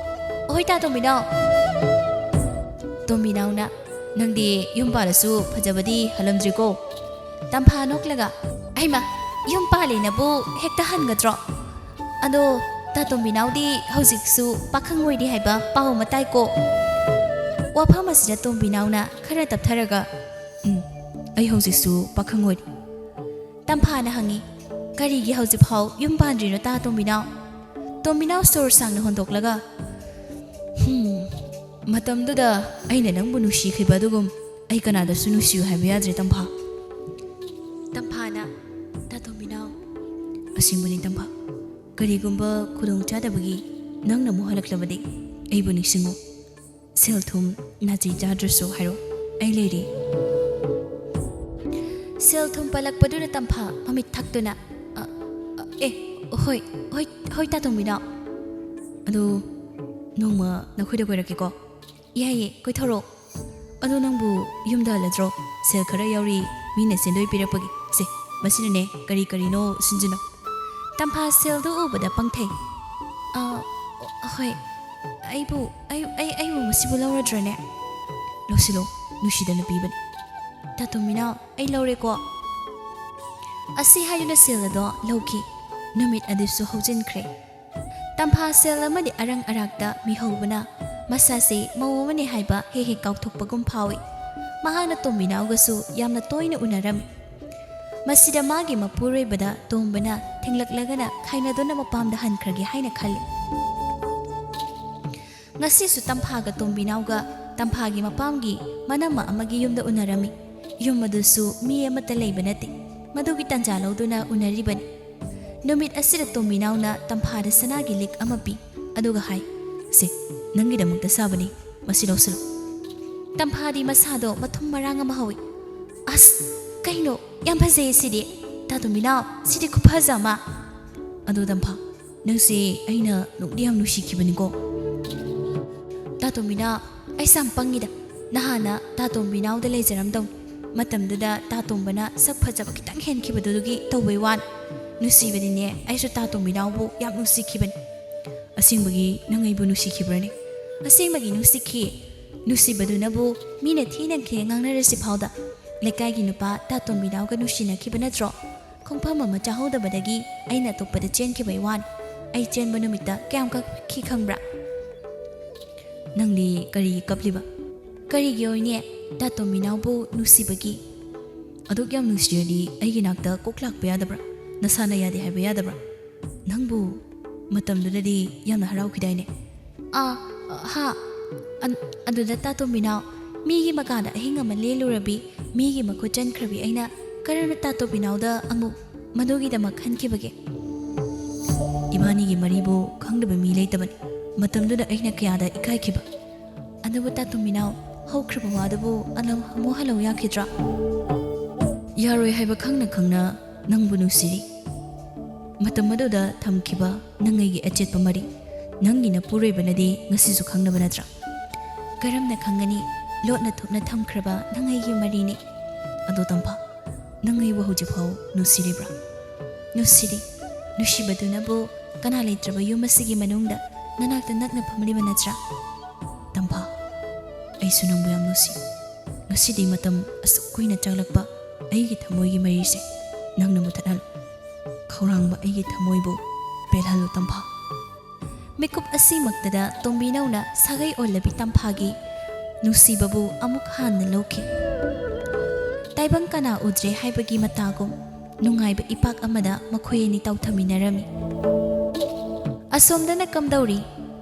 "ꯍꯣꯏ ꯇꯥ ꯇꯣꯝꯕꯤꯅꯥꯎ"꯫ ꯇꯣꯝꯕꯤꯅꯥꯎꯅ, "ꯅꯪꯗꯤ ꯌꯨꯝ ꯄꯥꯜꯂꯁꯨ ꯐꯖꯕꯗꯤ ꯍꯜꯂꯝꯗ꯭ꯔꯤꯀꯣ"꯫ ꯇꯝꯐꯥ ꯅꯣꯛꯂꯒ, "ꯑꯩꯃ, ꯌꯨꯝ ꯄꯥꯜꯂꯦꯅꯕꯨ ꯍꯦꯛꯇ ꯍꯟꯒꯗ꯭ꯔꯣ? ꯑꯗꯣ ꯇꯥ ꯇꯣꯝꯕꯤꯅꯥꯎꯗꯤ ꯍꯧꯖꯤꯛꯁꯨ ꯄꯥꯈꯪ ꯑꯣꯏꯔꯤ ꯍꯥꯏꯕ ꯄꯥꯎ ꯑꯃ ꯇꯥꯏꯀꯣ"꯫ ꯋꯥꯐꯝ ꯑꯁꯤꯗ ꯇꯣꯝꯕꯤꯅꯥꯎꯅ ꯈꯔ ꯇꯞꯊꯔꯒ, "ꯎꯝ, ꯑꯩ ꯍꯧꯖꯤꯛꯁꯨ ꯄꯥꯈꯪ ꯑꯣꯏꯔꯤ"꯫ ꯇꯝꯐꯥꯅ ꯍꯪꯉꯤ, "ꯀꯔꯤꯒꯤ ꯍꯧꯖꯤꯛꯐꯥꯎ ꯌꯨꯝ ꯄꯥꯟꯗ꯭ꯔꯤꯅꯣ ꯇꯥ ꯇꯣꯝꯕꯤꯅꯥꯎ?" ꯇꯣꯝꯕꯤꯅꯥꯎ ꯁꯣꯔ ꯁꯥꯡꯅ ꯍꯣꯟꯗꯣꯛꯂꯒ, "ꯍꯝ, ꯃꯇꯝꯗꯨꯗ ꯑꯩꯅ ꯅꯪꯕꯨ ꯅꯨꯡꯁꯤꯈꯤꯕ ꯑꯗꯨꯒꯨꯝ ꯑꯩ ꯀꯅꯥꯗꯁꯨ ꯅꯨꯡꯁꯤꯌꯨ ꯍꯥꯏꯕ ꯌꯥꯗ꯭ꯔꯦ ꯇꯝꯐꯥ"꯫ ꯇꯝꯐꯥꯅ, "ꯇꯥ ꯇꯣꯝꯕꯤꯅꯥꯎ"꯫ "ꯑꯁꯦꯡꯕꯅꯤ ꯇꯝꯐꯥ, ꯀꯔꯤꯒꯨꯝꯕ ꯈꯨꯗꯣꯡꯆꯥꯗꯕꯒꯤ ꯅꯪꯅ ꯑꯃꯨꯛ ꯍꯜꯂꯛꯂꯕꯗꯤ ꯑꯩꯕꯨ ꯅꯤꯡꯁꯤꯡꯉꯨ꯫ ꯁꯦꯜ ꯊꯨꯝ ꯅꯥꯆꯩ ꯆꯥꯗ꯭ꯔꯁꯨ ꯍꯥꯏꯔꯣ, ꯑꯩ ꯂꯩꯔꯤ"꯫ ꯁꯦꯜ ꯊꯨꯝ ꯄꯜꯂꯛꯄꯗꯨꯗ ꯇꯝꯐꯥ ꯃꯃꯤꯠ ꯊꯛꯇꯨꯅ, "ꯑ, ꯑ, ꯑꯦ, ꯍꯣꯏ, ꯍꯣꯏ, ꯍꯣꯏ ꯇꯥ ꯇꯣꯝꯕꯤꯅꯥꯎ꯫ ꯑꯗꯨ ꯅꯣꯡꯃ ꯅꯈꯣꯏꯗ ꯀꯣꯏꯔꯛꯀꯦꯀꯣ"꯫ "ꯌꯥꯏꯌꯦ, ꯀꯣꯏꯊꯣꯔꯛꯑꯣ꯫ ꯑꯗꯣ ꯅꯪꯕꯨ ꯌꯨꯝꯗ ꯍꯜꯂꯗ꯭ꯔꯣ? ꯁꯦꯜ ꯈꯔ ꯌꯥꯎꯔꯤ, ꯃꯤꯅ ꯁꯦꯟꯗꯣꯏ ꯄꯤꯔꯛꯄꯒꯤ꯫ ꯁꯦ, ꯃꯁꯤꯅꯅꯦ ꯀꯔꯤ ꯀꯔꯤꯅꯣ ꯁꯤꯟꯖꯤꯟꯅꯧ"꯫ ꯇꯝꯐꯥ ꯁꯦꯜꯗꯨ ꯎꯕꯗ ꯄꯪꯊꯩ꯫ "ꯑ, ꯍꯣꯏ, ꯑꯩꯕꯨ, ꯑꯩ, ꯑꯩ, ꯑꯩꯕꯨ ꯃꯁꯤꯕꯨ ꯂꯧꯔꯗ꯭ꯔꯅꯦ?" "ꯂꯧꯁꯤꯜꯂꯣ, ꯅꯨꯡꯁꯤꯗꯅ ꯄꯤꯕꯅꯤ"꯫ "ꯇꯥ ꯇꯣꯝꯕꯤꯅꯥꯎ, ꯑꯩ ꯂꯧꯔꯦꯀꯣ"꯫ ꯑꯁꯤ ꯍꯥꯏꯗꯨꯅ ꯁꯦꯜ ꯑꯗꯣ ꯂꯧꯈꯤ꯫ ꯅꯨꯃꯤꯠ ꯑꯗꯨꯁꯨ ꯍꯧꯖꯤꯟꯈ꯭ꯔꯦ꯫ ꯇꯝꯐꯥ ꯁꯦꯜ ꯑꯃꯗꯤ ꯑꯔꯪ ꯑꯔꯥꯛꯇ ꯃꯤꯍꯧꯕꯅ ꯃꯁꯥꯁꯦ ꯃꯧ ꯑꯃꯅꯤ ꯍꯥꯏꯕ ꯍꯦꯛ ꯍꯦꯛ ꯀꯥꯎꯊꯣꯛꯄꯒꯨꯝ ꯐꯥꯎꯏ꯫ ꯃꯍꯥꯛꯅ ꯇꯣꯝꯕꯤꯅꯥꯎꯒꯁꯨ ꯌꯥꯝꯅ ꯇꯣꯏꯅ ꯎꯅꯔꯝꯃꯤ꯫ ꯃꯁꯤꯗ ꯃꯥꯒꯤ ꯃꯄꯨꯔꯣꯏꯕꯗ ꯇꯣꯝꯕꯅ ꯊꯦꯡꯂꯛꯂꯒꯅ ꯈꯥꯏꯅꯗꯨꯅ ꯃꯄꯥꯝꯗ ꯍꯟꯈ꯭ꯔꯒꯦ ꯍꯥꯏꯅ ꯈꯜꯂꯤ꯫ ꯉꯁꯤꯁꯨ ꯇꯝꯐꯥꯒ ꯇꯣꯝꯕꯤꯅꯥꯎꯒ ꯇꯝꯐꯥꯒꯤ ꯃꯄꯥꯝꯒꯤ ꯃꯅꯝꯃ ꯑꯃꯒꯤ ꯌꯨꯝꯗ ꯎꯅꯔꯝꯃꯤ꯫ ꯌꯨꯝ ꯑꯗꯨꯁꯨ ꯃꯤ ꯑꯃꯠꯇ ꯂꯩꯕ ꯅꯠꯇꯦ꯫ ꯃꯗꯨꯒꯤ ꯇꯟꯖꯥ ꯂꯧꯗꯨꯅ ꯎꯅꯔꯤꯕꯅꯤ꯫ ꯅꯨꯃꯤꯠ ꯑꯁꯤꯗ ꯇꯣꯝꯕꯤꯅꯥꯎꯅ ꯇꯝꯐꯥꯗ ꯁꯅꯥꯒꯤ ꯂꯤꯛ ꯑꯃ ꯄꯤ꯫ ꯑꯗꯨꯒ ꯍꯥꯏ, "ꯁꯦ, ꯅꯪꯒꯤꯗꯃꯛꯇ ꯁꯥꯕꯅꯤ, ꯃꯁꯤ ꯂꯧꯁꯤꯜꯂꯨ꯫" ꯇꯝꯐꯥꯗꯤ ꯃꯁꯥꯗꯣ ꯃꯊꯨꯝ ꯃꯔꯥꯡ ꯑꯃ ꯍꯧꯏ꯫ "ꯑꯁ, ꯀꯩꯅꯣ, ꯌꯥꯝ ꯐꯖꯩ ꯁꯤꯗꯤ꯫ ꯇꯥ ꯇꯣꯝꯕꯤꯅꯥꯎ, ꯁꯤꯗꯤ ꯈꯨꯐꯖ ꯑꯃ꯫" "ꯑꯗꯣ ꯇꯝꯐꯥ, ꯅꯪꯁꯦ ꯑꯩꯅ ꯅꯨꯡꯗꯤ ꯌꯥꯝ ꯅꯨꯡꯁꯤꯈꯤꯕꯅꯤꯀꯣ꯫" "ꯇꯥ ꯇꯣꯝꯕꯤꯅꯥꯎ, ꯑꯩꯁꯦ ꯌꯥꯝ ꯄꯪꯉꯤꯗ꯫ ꯅꯍꯥꯟꯅ ꯇꯥ ꯇꯣꯝꯕꯤꯅꯥꯎꯗ ꯂꯩꯖꯔꯝꯗꯧꯅꯤ꯫ ꯃꯇꯝꯗꯨꯗ ꯇꯥ ꯇꯣꯝꯕꯅ ꯁꯛ ꯐꯖꯕ ꯈꯤꯇꯪ ꯍꯦꯟꯈꯤꯕꯗꯨꯗꯨꯒꯤ ꯇꯧꯕꯩ ꯋꯥꯅꯤ꯫ ꯅꯨꯡꯁꯤꯕꯅꯤꯅꯦ, ꯑꯩꯁꯨ ꯇꯥ ꯇꯣꯝꯕꯤꯅꯥꯎꯕꯨ ꯌꯥꯝ ꯅꯨꯡꯁꯤꯈꯤꯕꯅꯤ꯫" "ꯑꯁꯦꯡꯕꯒꯤ ꯅꯪ ꯑꯩꯕꯨ ꯅꯨꯡꯁꯤꯈꯤꯕ꯭ꯔꯅꯦ?" "ꯑꯁꯦꯡꯕꯒꯤ ꯅꯨꯡꯁꯤꯈꯤ꯫ ꯅꯨꯡꯁꯤꯕꯗꯨꯅꯕꯨ ꯃꯤꯅ ꯊꯤꯅ ꯊꯤꯅ ꯉꯥꯡꯅꯔꯁꯤ ꯐꯥꯎꯗ ꯂꯩꯀꯥꯏꯒꯤ ꯅꯨꯄꯥ ꯇꯥ ꯇꯣꯝꯕꯤꯅꯥꯎꯒ ꯅꯨꯡꯁꯤꯅꯈꯤꯕ ꯅꯠꯇ꯭ꯔꯣ? ꯈꯣꯡꯐꯝ ꯑꯃ ꯆꯥꯍꯧꯗꯕꯗꯒꯤ ꯑꯩꯅ ꯑꯇꯣꯞꯄꯗ ꯆꯦꯟꯈꯤꯕꯩ ꯋꯥꯅꯤ꯫ ꯑꯩ ꯆꯦꯟꯕ ꯅꯨꯃꯤꯠꯇ ꯀꯌꯥꯝ ꯀꯞꯈꯤ ꯈꯪꯕ꯭ꯔꯥ?" "ꯅꯪꯗꯤ ꯀꯔꯤꯒꯤ ꯀꯞꯂꯤꯕ?" "ꯀꯔꯤꯒꯤ ꯑꯣꯏꯅꯤ? ꯇꯥ ꯇꯣꯝꯕꯤꯅꯥꯎꯕꯨ ꯅꯨꯡꯁꯤꯕꯒꯤ꯫" "ꯑꯗꯨꯛ ꯌꯥꯝ ꯅꯨꯡꯁꯤꯔꯗꯤ ꯑꯩꯒꯤ ꯅꯥꯛꯇ ꯀꯣꯛ ꯂꯥꯛꯄ ꯌꯥꯗꯕ꯭ꯔꯥ? ꯅꯁꯥꯅ ꯌꯥꯗꯦ ꯍꯥꯏꯕ ꯌꯥꯗꯕ꯭ꯔꯥ? ꯅꯪꯕꯨ ꯃꯇꯝꯗꯨꯗꯗꯤ ꯌꯥꯝꯅ ꯍꯔꯥꯎꯈꯤꯗꯥꯏꯅꯦ?" "ꯑꯥ, ꯍꯥ꯫ ꯑꯟ-, ꯑꯗꯨꯗ ꯇꯥ ꯇꯣꯝꯕꯤꯅꯥꯎ, ꯃꯤꯒꯤ ꯃꯀꯥꯗ ꯑꯍꯤꯡ ꯑꯃ ꯂꯦꯜꯂꯨꯔꯕꯤ, ꯃꯤꯒꯤ ꯃꯈꯨꯠ ꯆꯟꯈ꯭ꯔꯕꯤ ꯑꯩꯅ ꯀꯔꯝꯅ ꯇꯥ ꯇꯣꯝꯕꯤꯅꯥꯎꯗ ꯑꯃꯨꯛ ꯃꯗꯨꯒꯤꯗꯃꯛ ꯈꯟꯈꯤꯕꯒꯦ?" "ꯏꯕꯥꯅꯤꯒꯤ ꯃꯔꯤꯕꯨ ꯈꯪꯗꯕ ꯃꯤ ꯂꯩꯇꯕꯅꯤ꯫ ꯃꯇꯝꯗꯨꯗ ꯑꯩꯅ ꯀꯌꯥꯗ ꯏꯀꯥꯏꯈꯤꯕ꯫" "ꯑꯗꯨꯕꯨ ꯇꯥ ꯇꯣꯝꯕꯤꯅꯥꯎ, ꯍꯧꯈ꯭ꯔꯕ ꯋꯥꯗꯨꯕꯨ ꯑꯂꯝ ꯑꯃꯨꯛ ꯍꯜꯂꯧ ꯌꯥꯈꯤꯗ꯭ꯔꯥ?" "ꯌꯥꯔꯣꯏ ꯍꯥꯏꯕ ꯈꯪꯅ ꯈꯪꯅ ꯅꯪꯕꯨ ꯅꯨꯡꯁꯤꯔꯤ꯫ ꯃꯇꯝ ꯑꯗꯨꯗ ꯊꯝꯈꯤꯕ ꯅꯪ ꯑꯩꯒꯤ ꯑꯆꯦꯠꯄ ꯃꯔꯤ, ꯅꯪꯒꯤ ꯅꯄꯨꯔꯣꯏꯕꯅꯗꯤ ꯉꯁꯤꯁꯨ ꯈꯪꯅꯕ ꯅꯠꯇ꯭ꯔꯥ?" "ꯀꯔꯝꯅ ꯈꯪꯒꯅꯤ? ꯂꯣꯠꯅ ꯊꯨꯞꯅ ꯊꯝꯈ꯭ꯔꯕ ꯅꯪ ꯑꯩꯒꯤ ꯃꯔꯤꯅꯤ꯫" "ꯑꯗꯣ ꯇꯝꯐꯥ, ꯅꯪ ꯑꯩꯕꯨ ꯍꯧꯖꯤꯛꯐꯥꯎ ꯅꯨꯡꯁꯤꯔꯤꯕ꯭ꯔꯥ?" "ꯅꯨꯡꯁꯤꯔꯤ꯫ ꯅꯨꯡꯁꯤꯕꯗꯨꯅꯕꯨ ꯀꯅꯥ ꯂꯩꯇ꯭ꯔꯕ ꯌꯨꯝ ꯑꯁꯤꯒꯤ ꯃꯅꯨꯡꯗ ꯅꯅꯥꯛꯇ ꯅꯛꯅ ꯐꯝꯂꯤꯕ ꯅꯠꯇ꯭ꯔꯥ?" "ꯇꯝꯐꯥ, ꯑꯩꯁꯨ ꯅꯪꯕꯨ ꯌꯥꯝ ꯅꯨꯡꯁꯤ꯫ ꯉꯁꯤꯗꯤ ꯃꯇꯝ ꯑꯁꯨꯛ ꯀꯨꯏꯅ ꯆꯪꯂꯛꯄ ꯑꯩꯒꯤ ꯊꯃꯣꯏꯒꯤ ꯃꯔꯤꯁꯦ ꯅꯪꯅ ꯃꯨꯊꯠꯍꯜꯂꯨ꯫ ꯈꯧꯔꯥꯡꯕ ꯑꯩꯒꯤ ꯊꯃꯣꯏꯕꯨ ꯄꯦꯜꯍꯜꯂꯨ ꯇꯝꯐꯥ꯫" ꯃꯤꯀꯨꯞ ꯑꯁꯤꯃꯛꯇꯗ ꯇꯣꯝꯕꯤꯅꯧꯅ ꯁꯥꯒꯩ ꯑꯣꯜꯂꯕꯤ ꯇꯝꯐꯥꯒꯤ ꯅꯨꯡꯁꯤꯕꯕꯨ ꯑꯃꯨꯛ ꯍꯥꯟꯅ ꯂꯧꯈꯤ꯫ ꯇꯥꯏꯕꯪ ꯀꯅꯥ ꯎꯗ꯭ꯔꯦ ꯍꯥꯏꯕꯒꯤ ꯃꯇꯥꯒꯨꯝ ꯅꯨꯡꯉꯥꯏꯕ ꯏꯄꯥꯛ ꯑꯃꯗ ꯃꯈꯣꯏ ꯑꯅꯤ ꯇꯥꯎꯊꯃꯤꯟꯅꯔꯝꯃꯤ꯫ ꯑꯁꯣꯝꯗꯅ ꯀꯝꯗꯧꯔꯤ?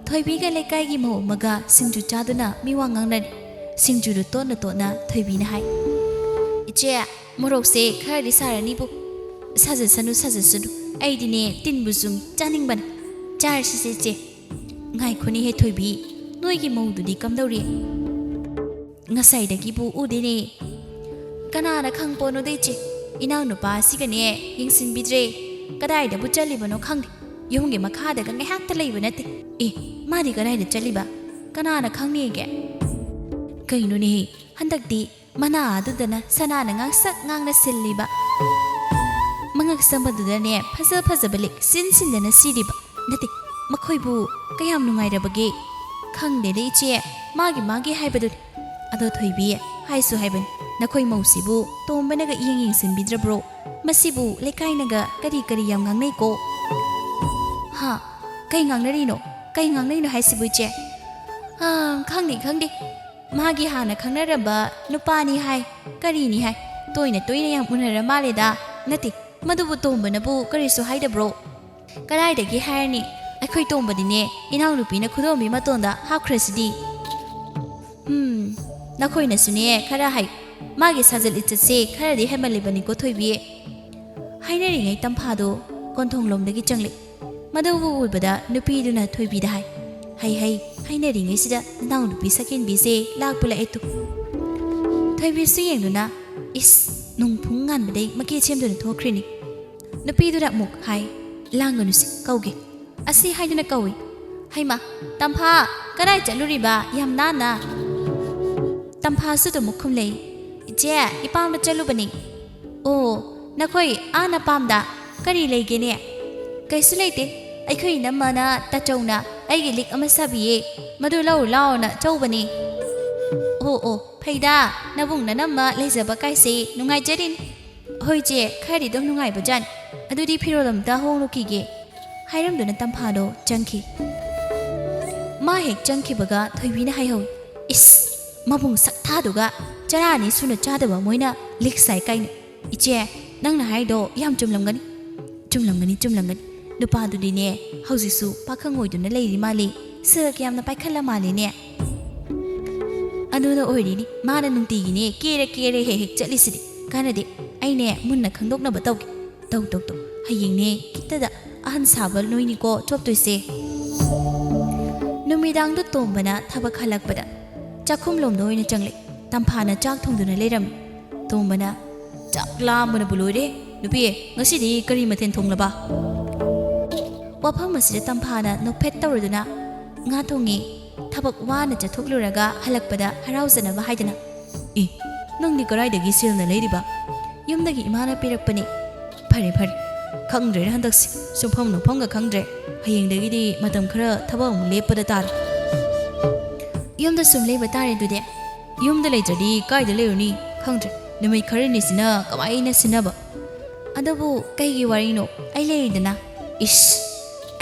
ꯊꯣꯏꯕꯤꯒ ꯂꯩꯀꯥꯏꯒꯤ ꯃꯧ ꯑꯃꯒ ꯁꯤꯡꯖꯨ ꯆꯥꯗꯨꯅ ꯃꯤꯋꯥ ꯉꯥꯡꯅꯔꯤ꯫ ꯁꯤꯡꯖꯨꯗꯨ ꯇꯣꯠꯅ ꯇꯣꯠꯅ ꯊꯣꯏꯕꯤꯅ ꯍꯥꯏ, "ꯏꯆꯦ, ꯃꯣꯔꯣꯛꯁꯦ ꯈꯔꯗꯤ ꯁꯥꯔꯅꯤꯕꯨ꯫ ꯁꯥꯖꯠꯁꯅꯨ, ꯁꯥꯖꯠꯁꯅꯨ꯫ ꯑꯩꯗꯤꯅꯦ ꯇꯤꯟꯕꯨ ꯆꯨꯝꯃꯤ, ꯆꯥꯅꯤꯡꯕꯅ꯫ ꯆꯥꯔꯁꯤꯁꯦ ꯏꯆꯦ꯫" "ꯉꯥꯏꯈꯣꯅꯦꯍꯦ ꯊꯣꯏꯕꯤ, ꯅꯣꯏꯒꯤ ꯃꯧꯗꯨꯗꯤ ꯀꯝꯗꯧꯔꯤ? ꯉꯁꯥꯏꯗꯒꯤꯕꯨ ꯎꯗꯦꯅꯦ꯫" "ꯀꯅꯥꯅ ꯈꯪꯄꯣꯠꯅꯣꯗ ꯏꯆꯦ, ꯏꯅꯥꯎꯅꯨꯄꯥ ꯑꯁꯤꯒꯅꯦ ꯌꯦꯡꯁꯤꯟꯕꯤꯗ꯭ꯔꯦ꯫ ꯀꯗꯥꯏꯗꯕꯨ ꯆꯠꯂꯤꯕꯅꯣ ꯈꯪꯗꯦ꯫ ꯌꯨꯝꯒꯤ ꯃꯈꯥꯗꯒ ꯉꯥꯏꯍꯥꯛꯇ ꯂꯩꯕ ꯅꯠꯇꯦ꯫ ꯑꯦ, ꯃꯥꯗꯤ ꯀꯗꯥꯏꯗ ꯆꯠꯂꯤꯕ? ꯀꯅꯥꯅ ꯈꯪꯅꯤꯒꯦ?" "ꯀꯩꯅꯣꯅꯦꯍꯦ, ꯍꯟꯗꯛꯇꯤ ꯃꯅꯥ ꯑꯗꯨꯗꯅ ꯁꯅꯥꯅ ꯉꯥꯡꯁꯛ ꯉꯥꯡꯅ ꯁꯤꯜꯂꯤꯕ꯫ ꯃꯉꯛ ꯁꯝꯕꯗꯨꯗꯅꯦ ꯐꯖ ꯐꯖꯕ ꯂꯤꯛ ꯁꯤꯟ ꯁꯤꯟꯗꯅ ꯁꯤꯔꯤꯕ꯫ ꯅꯠꯇꯦ, ꯃꯈꯣꯏꯕꯨ ꯀꯌꯥꯝ ꯅꯨꯡꯉꯥꯏꯔꯕꯒꯦ?" "ꯈꯪꯗꯦꯗ ꯏꯆꯦ, ꯃꯥꯒꯤ ꯃꯥꯒꯤ ꯍꯥꯏꯕꯗꯨꯅꯤ꯫ ꯑꯗꯣ ꯊꯣꯏꯕꯤ, ꯍꯥꯏꯁꯨ ꯍꯥꯏꯕꯅꯤ, ꯅꯈꯣꯏ ꯃꯧꯁꯤꯕꯨ ꯇꯣꯝꯕꯅꯒ ꯏꯌꯦꯡ ꯌꯦꯡꯁꯤꯟꯕꯤꯗ꯭ꯔꯕ꯭ꯔꯣ? ꯃꯁꯤꯕꯨ ꯂꯩꯀꯥꯏꯅꯒ ꯀꯔꯤ ꯀꯔꯤ ꯌꯥꯝ ꯉꯥꯡꯅꯩꯀꯣ?" "ꯍꯥ? ꯀꯩ ꯉꯥꯡꯅꯔꯤꯅꯣ? ꯀꯩ ꯉꯥꯡꯅꯩꯅꯣ ꯍꯥꯏꯁꯤꯕꯨ ꯏꯆꯦ?" "ꯑꯥ, ꯈꯪꯗꯦ, ꯈꯪꯗꯦ꯫ ꯃꯥꯒꯤ ꯍꯥꯟꯅ ꯈꯪꯅꯔꯝꯕ ꯅꯨꯄꯥꯅꯤ ꯍꯥꯏ, ꯀꯔꯤꯅꯤ ꯍꯥꯏ꯫ ꯇꯣꯏꯅ ꯇꯣꯏꯅ ꯌꯥꯝ ꯎꯅꯔ ꯃꯥꯜꯂꯦꯗ꯫" "ꯅꯠꯇꯦ, ꯃꯗꯨꯕꯨ ꯇꯣꯝꯕꯅꯕꯨ ꯀꯔꯤꯁꯨ ꯍꯥꯏꯗꯕ꯭ꯔꯣ?" "ꯀꯗꯥꯏꯗꯒꯤ ꯍꯥꯏꯔꯅꯤ? ꯑꯩꯈꯣꯏ ꯇꯣꯝꯕꯗꯤꯅꯦ, ꯏꯅꯥꯎꯅꯨꯄꯤꯅ ꯈꯨꯗꯣꯝꯕꯤ ꯃꯇꯣꯟꯗ ꯍꯥꯞꯈ꯭ꯔꯁꯤꯗꯤ꯫" "ꯎꯝ, ꯅꯈꯣꯏꯅꯁꯨꯅꯦ ꯈꯔ ꯍꯥꯏ꯫ ꯃꯥꯒꯤ ꯁꯥꯖꯠ ꯂꯤꯆꯠꯁꯦ ꯈꯔꯗꯤ ꯍꯦꯟꯃꯜꯂꯤꯕꯅꯤꯀꯣ ꯊꯣꯏꯕꯤ꯫" ꯍꯥꯏꯅꯔꯤꯉꯩ ꯇꯝꯐꯥꯗꯣ ꯀꯣꯟꯊꯣꯡꯂꯣꯝꯗꯒꯤ ꯆꯪꯂꯛꯏ꯫ ꯃꯗꯨꯕꯨ ꯎꯕꯗ ꯅꯨꯄꯤꯗꯨꯅ ꯊꯣꯏꯕꯤꯗ ꯍꯥꯏ, "ꯍꯩ ꯍꯩ, ꯍꯥꯏꯅꯔꯤꯉꯩꯁꯤꯗ ꯅꯅꯥꯎꯅꯨꯄꯤ ꯁꯛꯍꯦꯟꯕꯤꯁꯦ ꯂꯥꯛꯄꯨ ꯂꯥꯛꯑꯦ ꯇꯨ꯫" ꯊꯣꯏꯕꯤꯁꯨ ꯌꯦꯡꯗꯨꯅ, "ꯏꯁ, ꯅꯨꯡꯐꯨꯡ ꯉꯥꯟꯕꯗꯩ ꯃꯀꯦ ꯁꯦꯝꯗꯨꯅ ꯊꯣꯛꯈ꯭ꯔꯤꯅꯤ꯫" ꯅꯨꯄꯤꯗꯨꯅ ꯑꯃꯨꯛ ꯍꯥꯏ, "ꯂꯥꯡꯒꯅꯨꯁꯤ, ꯀꯧꯒꯦ꯫" ꯑꯁꯤ ꯍꯥꯏꯗꯨꯅ ꯀꯧꯏ꯫ "ꯍꯩꯃꯥ, ꯇꯝꯐꯥ, ꯀꯗꯥꯏ ꯆꯠꯂꯨꯔꯤꯕ ꯌꯥꯝ ꯅꯥꯟꯅ?" ꯇꯝꯐꯥꯁꯨ ꯑꯗꯨꯃꯛ ꯈꯨꯝꯂꯩ, "ꯏꯆꯦ, ꯏꯄꯥꯝꯗ ꯆꯠꯂꯨꯕꯅꯤ꯫" "ꯑꯣ, ꯅꯈꯣꯏ ꯑꯥ ꯅꯄꯥꯝꯗ ꯀꯔꯤ ꯂꯩꯒꯦꯅꯦ?" "ꯀꯩꯁꯨ ꯂꯩꯇꯦ, ꯑꯩꯈꯣꯏ ꯏꯅꯝꯃꯅ ꯇꯥꯆꯧꯅ ꯑꯩꯒꯤ ꯂꯤꯛ ꯑꯃ ꯁꯥꯕꯤꯌꯦ, ꯃꯗꯨ ꯂꯧꯔꯨ ꯂꯥꯎꯅ ꯆꯧꯕꯅꯤ꯫" "ꯑꯣ ꯑꯣ, ꯐꯩꯗ, ꯅꯕꯨꯡ ꯅꯅꯝꯃ ꯂꯩꯖꯕ ꯀꯥꯏꯁꯦ ꯅꯨꯡꯉꯥꯏꯖꯔꯤꯅꯤ꯫" "ꯍꯣꯏ ꯏꯆꯦ, ꯈꯔꯗꯤ ꯑꯗꯨꯝ ꯅꯨꯡꯉꯥꯏꯕꯖꯥꯠꯅꯤ꯫ ꯑꯗꯨꯗꯤ ꯐꯤꯔꯣꯜ ꯑꯝꯇ ꯍꯣꯡꯂꯨꯈꯤꯒꯦ꯫" ꯍꯥꯏꯔꯝꯗꯨꯅ ꯇꯝꯐꯥꯗꯣ ꯆꯪꯈꯤ꯫ ꯃꯥ ꯍꯦꯛ ꯆꯪꯈꯤꯕꯒ ꯊꯣꯏꯕꯤꯅ ꯍꯥꯏꯍꯧꯏ, "ꯏꯁ, ꯃꯕꯨꯡ ꯁꯛꯊꯥꯗꯨꯒ ꯆꯔꯥ ꯑꯅꯤ ꯁꯨꯅ ꯆꯥꯗꯕ ꯃꯣꯏꯅ ꯂꯤꯛ ꯁꯥꯏ ꯀꯥꯏꯅ꯫ ꯏꯆꯦ, ꯅꯪꯅ ꯍꯥꯏꯗꯣ ꯌꯥꯝ ꯆꯨꯝꯂꯝꯒꯅꯤ꯫" "ꯆꯨꯝꯂꯝꯒꯅꯤ, ꯆꯨꯝꯂꯝꯒꯅꯤ꯫ ꯅꯨꯄꯥꯗꯨꯗꯤꯅꯦ, ꯍꯧꯖꯤꯛꯁꯨ ꯄꯥꯈꯪ ꯑꯣꯏꯗꯨꯅ ꯂꯩꯔꯤ ꯃꯥꯜꯂꯤ꯫ ꯁꯤꯜꯛ ꯌꯥꯝꯅ ꯄꯥꯏꯈꯠꯂ ꯃꯥꯜꯂꯤꯅꯦ꯫ ꯑꯅꯨꯅ ꯑꯣꯏꯔꯤꯅꯤ, ꯃꯥꯅ ꯅꯨꯡꯇꯤꯒꯤꯅꯦ ꯀꯦꯔ ꯀꯦꯔ ꯍꯦꯛ ꯍꯦꯛ ꯆꯠꯂꯤꯁꯤꯗꯤ꯫ ꯀꯥꯟꯅꯗꯦ, ꯑꯩꯅꯦ ꯃꯨꯟꯅ ꯈꯪꯗꯣꯛꯅꯕ ꯇꯧꯒꯦ꯫ ꯇꯧ ꯇꯧ ꯇꯧ, ꯍꯌꯦꯡꯅꯦ ꯈꯤꯠꯇꯗ ꯑꯍꯟ ꯁꯥꯕ ꯅꯣꯏꯅꯤꯀꯣ ꯆꯣꯞꯇꯣꯏꯁꯦ꯫ ꯅꯨꯃꯤꯗꯥꯡꯗꯨ ꯇꯣꯝꯕꯅ ꯊꯕꯛ ꯍꯜꯂꯛꯄꯗ ꯆꯥꯛꯈꯨꯝꯂꯣꯝꯗ ꯑꯣꯏꯅ ꯆꯪꯂꯛꯏ꯫ ꯇꯝꯐꯥꯅ ꯆꯥꯛ ꯊꯣꯡꯗꯨꯅ ꯂꯩꯔꯝꯃꯤ꯫ ꯇꯣꯝꯕꯅ, "ꯆꯥꯛ ꯂꯥꯝꯕꯅꯕꯨ ꯂꯣꯏꯔꯦ꯫ ꯅꯨꯄꯤ, ꯉꯁꯤꯗꯤ ꯀꯔꯤ ꯃꯊꯦꯜ ꯊꯣꯡꯂꯕ?" ꯋꯥꯐꯝ ꯑꯁꯤꯗ ꯇꯝꯐꯥꯅ ꯅꯣꯛꯐꯦꯠ ꯇꯧꯔꯗꯨꯅ, "ꯉꯥ ꯊꯣꯡꯉꯤ꯫ ꯊꯕꯛ ꯋꯥꯅ ꯆꯠꯊꯣꯛꯂꯨꯔꯒ ꯍꯜꯂꯛꯄꯗ ꯍꯔꯥꯎꯖꯅꯕ ꯍꯥꯏꯗꯅ꯫" "ꯑꯦ, ꯅꯪꯗꯤ ꯀꯗꯥꯏꯗꯒꯤ ꯁꯦꯜꯅ ꯂꯩꯔꯤꯕ?" "ꯌꯨꯝꯗꯒꯤ ꯏꯃꯥꯅ ꯄꯤꯔꯛꯄꯅꯤ꯫" "ꯐꯔꯦ ꯐꯔꯦ, ꯈꯪꯗ꯭ꯔꯦꯅꯦ ꯍꯟꯗꯛꯁꯦ, ꯁꯨꯡꯐꯝ ꯅꯣꯛꯐꯝꯒ ꯈꯪꯗ꯭ꯔꯦ꯫ ꯍꯌꯦꯡꯗꯒꯤꯗꯤ ꯃꯇꯝ ꯈꯔ ꯊꯕꯛ ꯑꯃꯨꯛ ꯂꯦꯞꯄꯗ ꯇꯥꯔꯦ꯫" "ꯌꯨꯝꯗ ꯁꯨꯝ ꯂꯩꯕ ꯇꯥꯔꯦ ꯑꯗꯨꯗꯤ꯫" "ꯌꯨꯝꯗ ꯂꯩꯇ꯭ꯔꯗꯤ ꯀꯥꯏꯗ ꯂꯩꯔꯨꯅꯤ? ꯈꯪꯗ꯭ꯔꯦ, ꯅꯨꯃꯤꯠ ꯈꯔꯅꯤꯁꯤꯅ ꯀꯃꯥꯏꯅ ꯁꯤꯟꯅꯕ?" "ꯑꯗꯨꯕꯨ ꯀꯩꯒꯤ ꯋꯥꯔꯤꯅꯣ? ꯑꯩ ꯂꯩꯔꯤꯗꯅ꯫" "ꯏꯁ,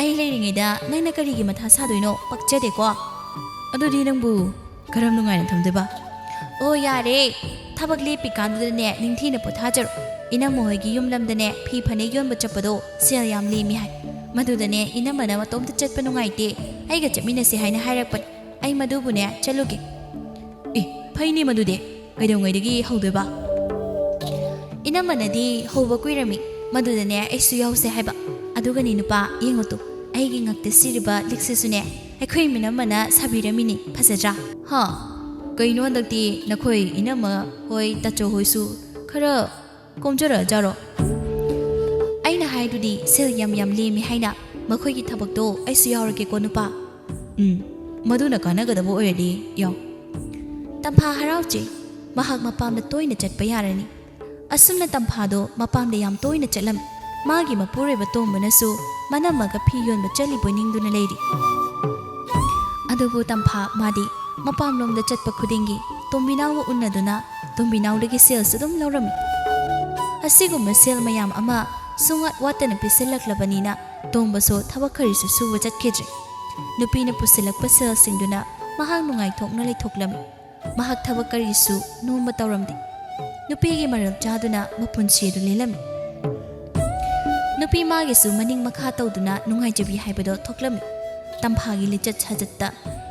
ꯑꯩ ꯂꯩꯔꯤꯉꯩꯗ ꯅꯪꯅ ꯀꯔꯤꯒꯤ ꯃꯊꯥ ꯁꯥꯗꯣꯏꯅꯣ? ꯄꯛꯆꯗꯦꯀꯣ꯫" "ꯑꯗꯨꯗꯤ ꯅꯪꯕꯨ ꯀꯔꯝ ꯅꯨꯡꯉꯥꯏꯅ ꯊꯝꯗꯣꯏꯕ?" "ꯑꯣ ꯌꯥꯔꯦ, ꯊꯕꯛ ꯂꯦꯞꯄꯤꯀꯥꯟꯗꯨꯗꯅꯦ ꯅꯤꯡꯊꯤꯅ ꯄꯣꯊꯥꯖꯔꯣ꯫ ꯏꯅꯝꯃ ꯍꯣꯏꯒꯤ ꯌꯨꯝ ꯂꯝꯗꯅꯦ ꯐꯤ ꯐꯅꯦꯛ ꯌꯣꯟꯕ ꯆꯠꯄꯗꯣ ꯁꯦꯜ ꯌꯥꯝ ꯂꯦꯝꯃꯤ ꯍꯥꯏ꯫ ꯃꯗꯨꯗꯅꯦ ꯏꯅꯝꯃꯅ ꯃꯇꯣꯝꯇ ꯆꯠꯄ ꯅꯨꯡꯉꯥꯏꯇꯦ, ꯑꯩꯒ ꯆꯠꯃꯤꯟꯅꯁꯦ ꯍꯥꯏꯅ ꯍꯥꯏꯔꯛꯄꯅꯦ꯫ ꯑꯩ ꯃꯗꯨꯕꯨꯅꯦ ꯆꯠꯂꯨꯒꯦ꯫" "ꯑꯦ, ꯐꯩꯅꯦ ꯃꯗꯨꯗꯤ꯫ ꯀꯩꯗꯧꯉꯩꯗꯒꯤ ꯍꯧꯗꯣꯏꯕ?" "ꯏꯅꯝꯃꯅꯗꯤ ꯍꯧꯕ ꯀꯨꯏꯔꯝꯃꯤ, ꯃꯗꯨꯗꯅꯦ ꯑꯩꯁꯨ ꯌꯥꯎꯁꯦ ꯍꯥꯏꯕ꯫ ꯑꯗꯨꯒꯅꯤ ꯅꯨꯄꯥ, ꯌꯦꯡꯉꯨ ꯇꯨ, ꯑꯩꯒꯤ ꯉꯛꯇ ꯁꯤꯔꯤꯕ ꯂꯤꯛꯁꯤꯁꯨꯅꯦ ꯑꯩꯈꯣꯏ ꯏꯅꯝꯃꯅ ꯁꯥꯕꯤꯔꯝꯃꯤꯅꯤ꯫ ꯐꯖꯗ꯭ꯔꯥ?" "ꯍꯥ? ꯀꯩꯅꯣ ꯍꯟꯗꯛꯇꯤ ꯅꯈꯣꯏ ꯏꯅꯝꯃ ꯍꯣꯏ, ꯇꯥꯆꯧ ꯍꯣꯏꯁꯨ ꯈꯔ ꯀꯣꯝꯖꯔꯛꯑꯖꯥꯔꯣ?" "ꯑꯩꯅ ꯍꯥꯏꯗꯨꯗꯤ ꯁꯦꯜ ꯌꯥꯝ ꯌꯥꯝ ꯂꯦꯝꯃꯤ ꯍꯥꯏꯅ꯫ ꯃꯈꯣꯏꯒꯤ ꯊꯕꯛꯇꯣ ꯑꯩꯁꯨ ꯌꯥꯎꯔꯒꯦꯀꯣ ꯅꯨꯄꯥ꯫" "ꯎꯝ, ꯃꯗꯨꯅ ꯀꯥꯟꯅꯒꯗꯕ ꯑꯣꯏꯔꯗꯤ ꯌꯥꯎ꯫" ꯇꯝꯐꯥ ꯍꯔꯥꯎꯖꯩ꯫ ꯃꯍꯥꯛ ꯃꯄꯥꯝꯗ ꯇꯣꯏꯅ ꯆꯠꯄ ꯌꯥꯔꯅꯤ꯫ ꯑꯁꯨꯝꯅ ꯇꯝꯐꯥꯗꯣ ꯃꯄꯥꯝꯗ ꯌꯥꯝ ꯇꯣꯏꯅ ꯆꯠꯂꯝꯃꯤ꯫ ꯃꯥꯒꯤ ꯃꯄꯨꯔꯣꯏꯕ ꯇꯣꯝꯕꯅꯁꯨ ꯃꯅꯝꯃꯒ ꯐꯤ ꯌꯣꯟꯕ ꯆꯠꯂꯤꯕꯣꯏ ꯅꯤꯡꯗꯨꯅ ꯂꯩꯔꯤ꯫ ꯑꯗꯨꯕꯨ ꯇꯝꯐꯥ ꯃꯥꯗꯤ ꯃꯄꯥꯝꯂꯣꯝꯗ ꯆꯠꯄ ꯈꯨꯗꯤꯡꯒꯤ ꯇꯣꯝꯕꯤꯅꯥꯎꯒ ꯎꯅꯗꯨꯅ ꯇꯣꯝꯕꯤꯅꯥꯎꯗꯒꯤ ꯁꯦꯜꯁꯨ ꯑꯗꯨꯝ ꯂꯧꯔꯝꯃꯤ꯫ ꯑꯁꯤꯒꯨꯝꯕ ꯁꯦꯜ ꯃꯌꯥꯝ ꯑꯃ ꯁꯨꯡꯋꯥꯠ ꯋꯥꯠꯇꯅ ꯄꯤꯁꯤꯜꯂꯛꯂꯕꯅꯤꯅ ꯇꯣꯝꯕꯁꯨ ꯊꯕꯛ ꯀꯔꯤꯁꯨ ꯁꯨꯕ ꯆꯠꯈꯤꯗ꯭ꯔꯦ꯫ ꯅꯨꯄꯤꯅ ꯄꯨꯁꯤꯜꯂꯛꯄ ꯁꯦꯜꯁꯤꯡꯗꯨꯅ ꯃꯍꯥꯛ ꯅꯨꯡꯉꯥꯏꯊꯣꯛꯅ ꯂꯩꯊꯣꯛꯂꯝꯃꯤ꯫ ꯃꯍꯥꯛ ꯊꯕꯛ ꯀꯔꯤꯁꯨ ꯅꯣꯝꯕ ꯇꯧꯔꯝꯗꯦ꯫ ꯅꯨꯄꯤꯒꯤ ꯃꯔꯜ ꯆꯥꯗꯨꯅ ꯃꯄꯨꯟꯁꯤ ꯑꯗꯨ ꯂꯦꯜꯂꯝꯃꯤ꯫ ꯅꯨꯄꯤ ꯃꯥꯒꯤꯁꯨ ꯃꯅꯤꯡ ꯃꯈꯥ ꯇꯧꯗꯨꯅ ꯅꯨꯡꯉꯥꯏꯖꯕꯤ ꯍꯥꯏꯕꯗꯣ ꯊꯣꯛꯂꯝꯃꯤ꯫ ꯇꯝꯐꯥꯒꯤ ꯂꯤꯆꯠ ꯁꯥꯖꯠꯇ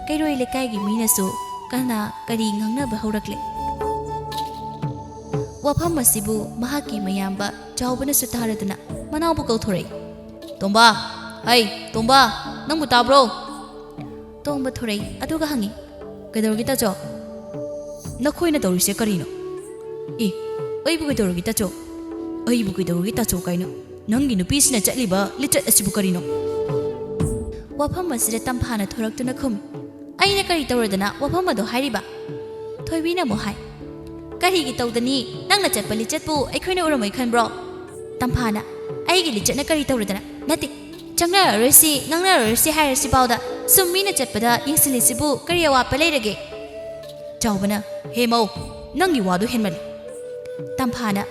ꯀꯩꯔꯣꯏ ꯂꯩꯀꯥꯏꯒꯤ ꯃꯤꯅꯁꯨ ꯀꯅꯥ ꯀꯔꯤ ꯉꯥꯡꯅꯕ ꯍꯧꯔꯛꯂꯦ꯫ ꯋꯥꯐꯝ ꯑꯁꯤꯕꯨ ꯃꯍꯥꯛꯀꯤ ꯃꯌꯥꯝꯕ ꯆꯥꯎꯕꯅꯁꯨ ꯇꯥꯔꯗꯨꯅ ꯃꯅꯥꯎꯕꯨ ꯀꯧꯊꯣꯔꯛꯏ꯫ "ꯇꯣꯝꯕ, ꯍꯩ, ꯇꯣꯝꯕ, ꯅꯪꯕꯨ ꯇꯥꯕ꯭ꯔꯣ?" ꯇꯣꯝꯕ ꯊꯣꯔꯛꯏ, ꯑꯗꯨꯒ ꯍꯪꯉꯤ, "ꯀꯩꯗꯧꯔꯒꯦ ꯇꯥꯆꯧ?" "ꯅꯈꯣꯏꯅ ꯇꯧꯔꯤꯁꯦ ꯀꯔꯤꯅꯣ?" "ꯑꯦ, ꯑꯩꯕꯨ ꯀꯩꯗꯧꯔꯒꯦ ꯇꯥꯆꯧ? ꯑꯩꯕꯨ ꯀꯩꯗꯧꯔꯒꯦ ꯇꯥꯆꯧ ꯀꯥꯏꯅ? ꯅꯪꯒꯤ ꯅꯨꯄꯤꯁꯤꯅ ꯆꯠꯂꯤꯕ ꯂꯤꯆꯠ ꯑꯁꯤꯕꯨ ꯀꯔꯤꯅꯣ?" ꯋꯥꯐꯝ ꯑꯁꯤꯗ ꯇꯝꯐꯥꯅ ꯊꯣꯔꯛꯇꯨꯅ ꯈꯨꯝꯃꯤ, "ꯑꯩꯅ ꯀꯔꯤ ꯇꯧꯔꯗꯅ ꯋꯥꯐꯝ ꯑꯗꯣ ꯍꯥꯏꯔꯤꯕ?" ꯊꯣꯏꯕꯤꯅ ꯑꯃꯨꯛ ꯍꯥꯏ, "ꯀꯔꯤꯒꯤ ꯇꯧꯗꯅꯤ? ꯅꯪꯅ ꯆꯠꯄ ꯂꯤꯆꯠꯄꯨ ꯑꯩꯈꯣꯏꯅ ꯎꯔꯝꯃꯣꯏ ꯈꯟꯕ꯭ꯔꯣ?" ꯇꯝꯐꯥꯅ, "ꯑꯩꯒꯤ ꯂꯤꯆꯠꯅ ꯀꯔꯤ ꯇꯧꯔꯗꯅ? ꯅꯠꯇꯦ, ꯆꯪꯅꯔꯔꯣꯏꯁꯤ, ꯉꯥꯡꯅꯔꯔꯣꯏꯁꯤ ꯍꯥꯏꯔꯁꯤꯐꯥꯎꯗ ꯁꯨꯝ ꯃꯤꯅ ꯆꯠꯄꯗ ꯌꯦꯡꯁꯤꯜꯂꯤꯁꯤꯕꯨ ꯀꯔꯤ ꯑꯋꯥꯠꯄ ꯂꯩꯔꯒꯦ?" ꯆꯥꯎꯕꯅ, "ꯍꯦ ꯃꯧ, ꯅꯪꯒꯤ ꯋꯥꯗꯨ ꯍꯦꯟꯃꯜꯂꯤ!" ꯇꯝꯐꯥꯅ,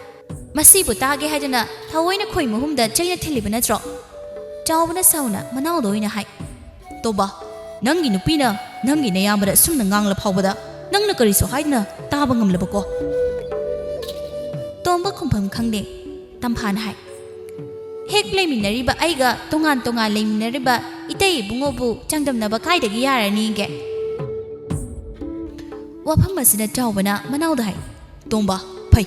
"ꯃꯁꯤꯕꯨ ꯇꯥꯒꯦ ꯍꯥꯏꯗꯨꯅ ꯊꯑꯣꯏꯅ ꯈꯣꯏ ꯃꯍꯨꯝꯗ ꯆꯩꯅ ꯊꯤꯜꯂꯤꯕ ꯅꯠꯇ꯭ꯔꯣ?" ꯆꯥꯎꯕꯅ ꯁꯥꯎꯅ ꯃꯅꯥꯎꯗ ꯑꯣꯏꯅ ꯍꯥꯏ, "ꯇꯣꯝꯕ, ꯅꯪꯒꯤ ꯅꯨꯄꯤꯅ ꯅꯪꯒꯤ ꯅꯌꯥꯝꯕꯗ ꯑꯁꯨꯝꯅ ꯉꯥꯡꯂ ꯐꯥꯎꯕꯗ ꯅꯪꯅ ꯀꯔꯤꯁꯨ ꯍꯥꯏꯗꯅ ꯇꯥꯕ ꯉꯝꯂꯕꯀꯣ?" ꯇꯣꯝꯕ ꯈꯨꯝꯐꯝ ꯈꯪꯗꯦ꯫ ꯇꯝꯐꯥꯅ ꯍꯥꯏ, "ꯍꯦꯛ ꯂꯩꯃꯤꯟꯅꯔꯤꯕ ꯑꯩꯒ ꯇꯣꯉꯥꯟ ꯇꯣꯉꯥꯟ ꯂꯩꯃꯤꯟꯅꯔꯤꯕ ꯏꯇꯩ ꯏꯕꯨꯡꯉꯣꯕꯨ ꯆꯥꯡꯗꯝꯅꯕ ꯀꯥꯏꯗꯒꯤ ꯌꯥꯔꯅꯤꯒꯦ?" ꯋꯥꯐꯝ ꯑꯁꯤꯅ ꯆꯥꯎꯕꯅ ꯃꯅꯥꯎꯗ ꯍꯥꯏ, "ꯇꯣꯝꯕ, ꯐꯩ,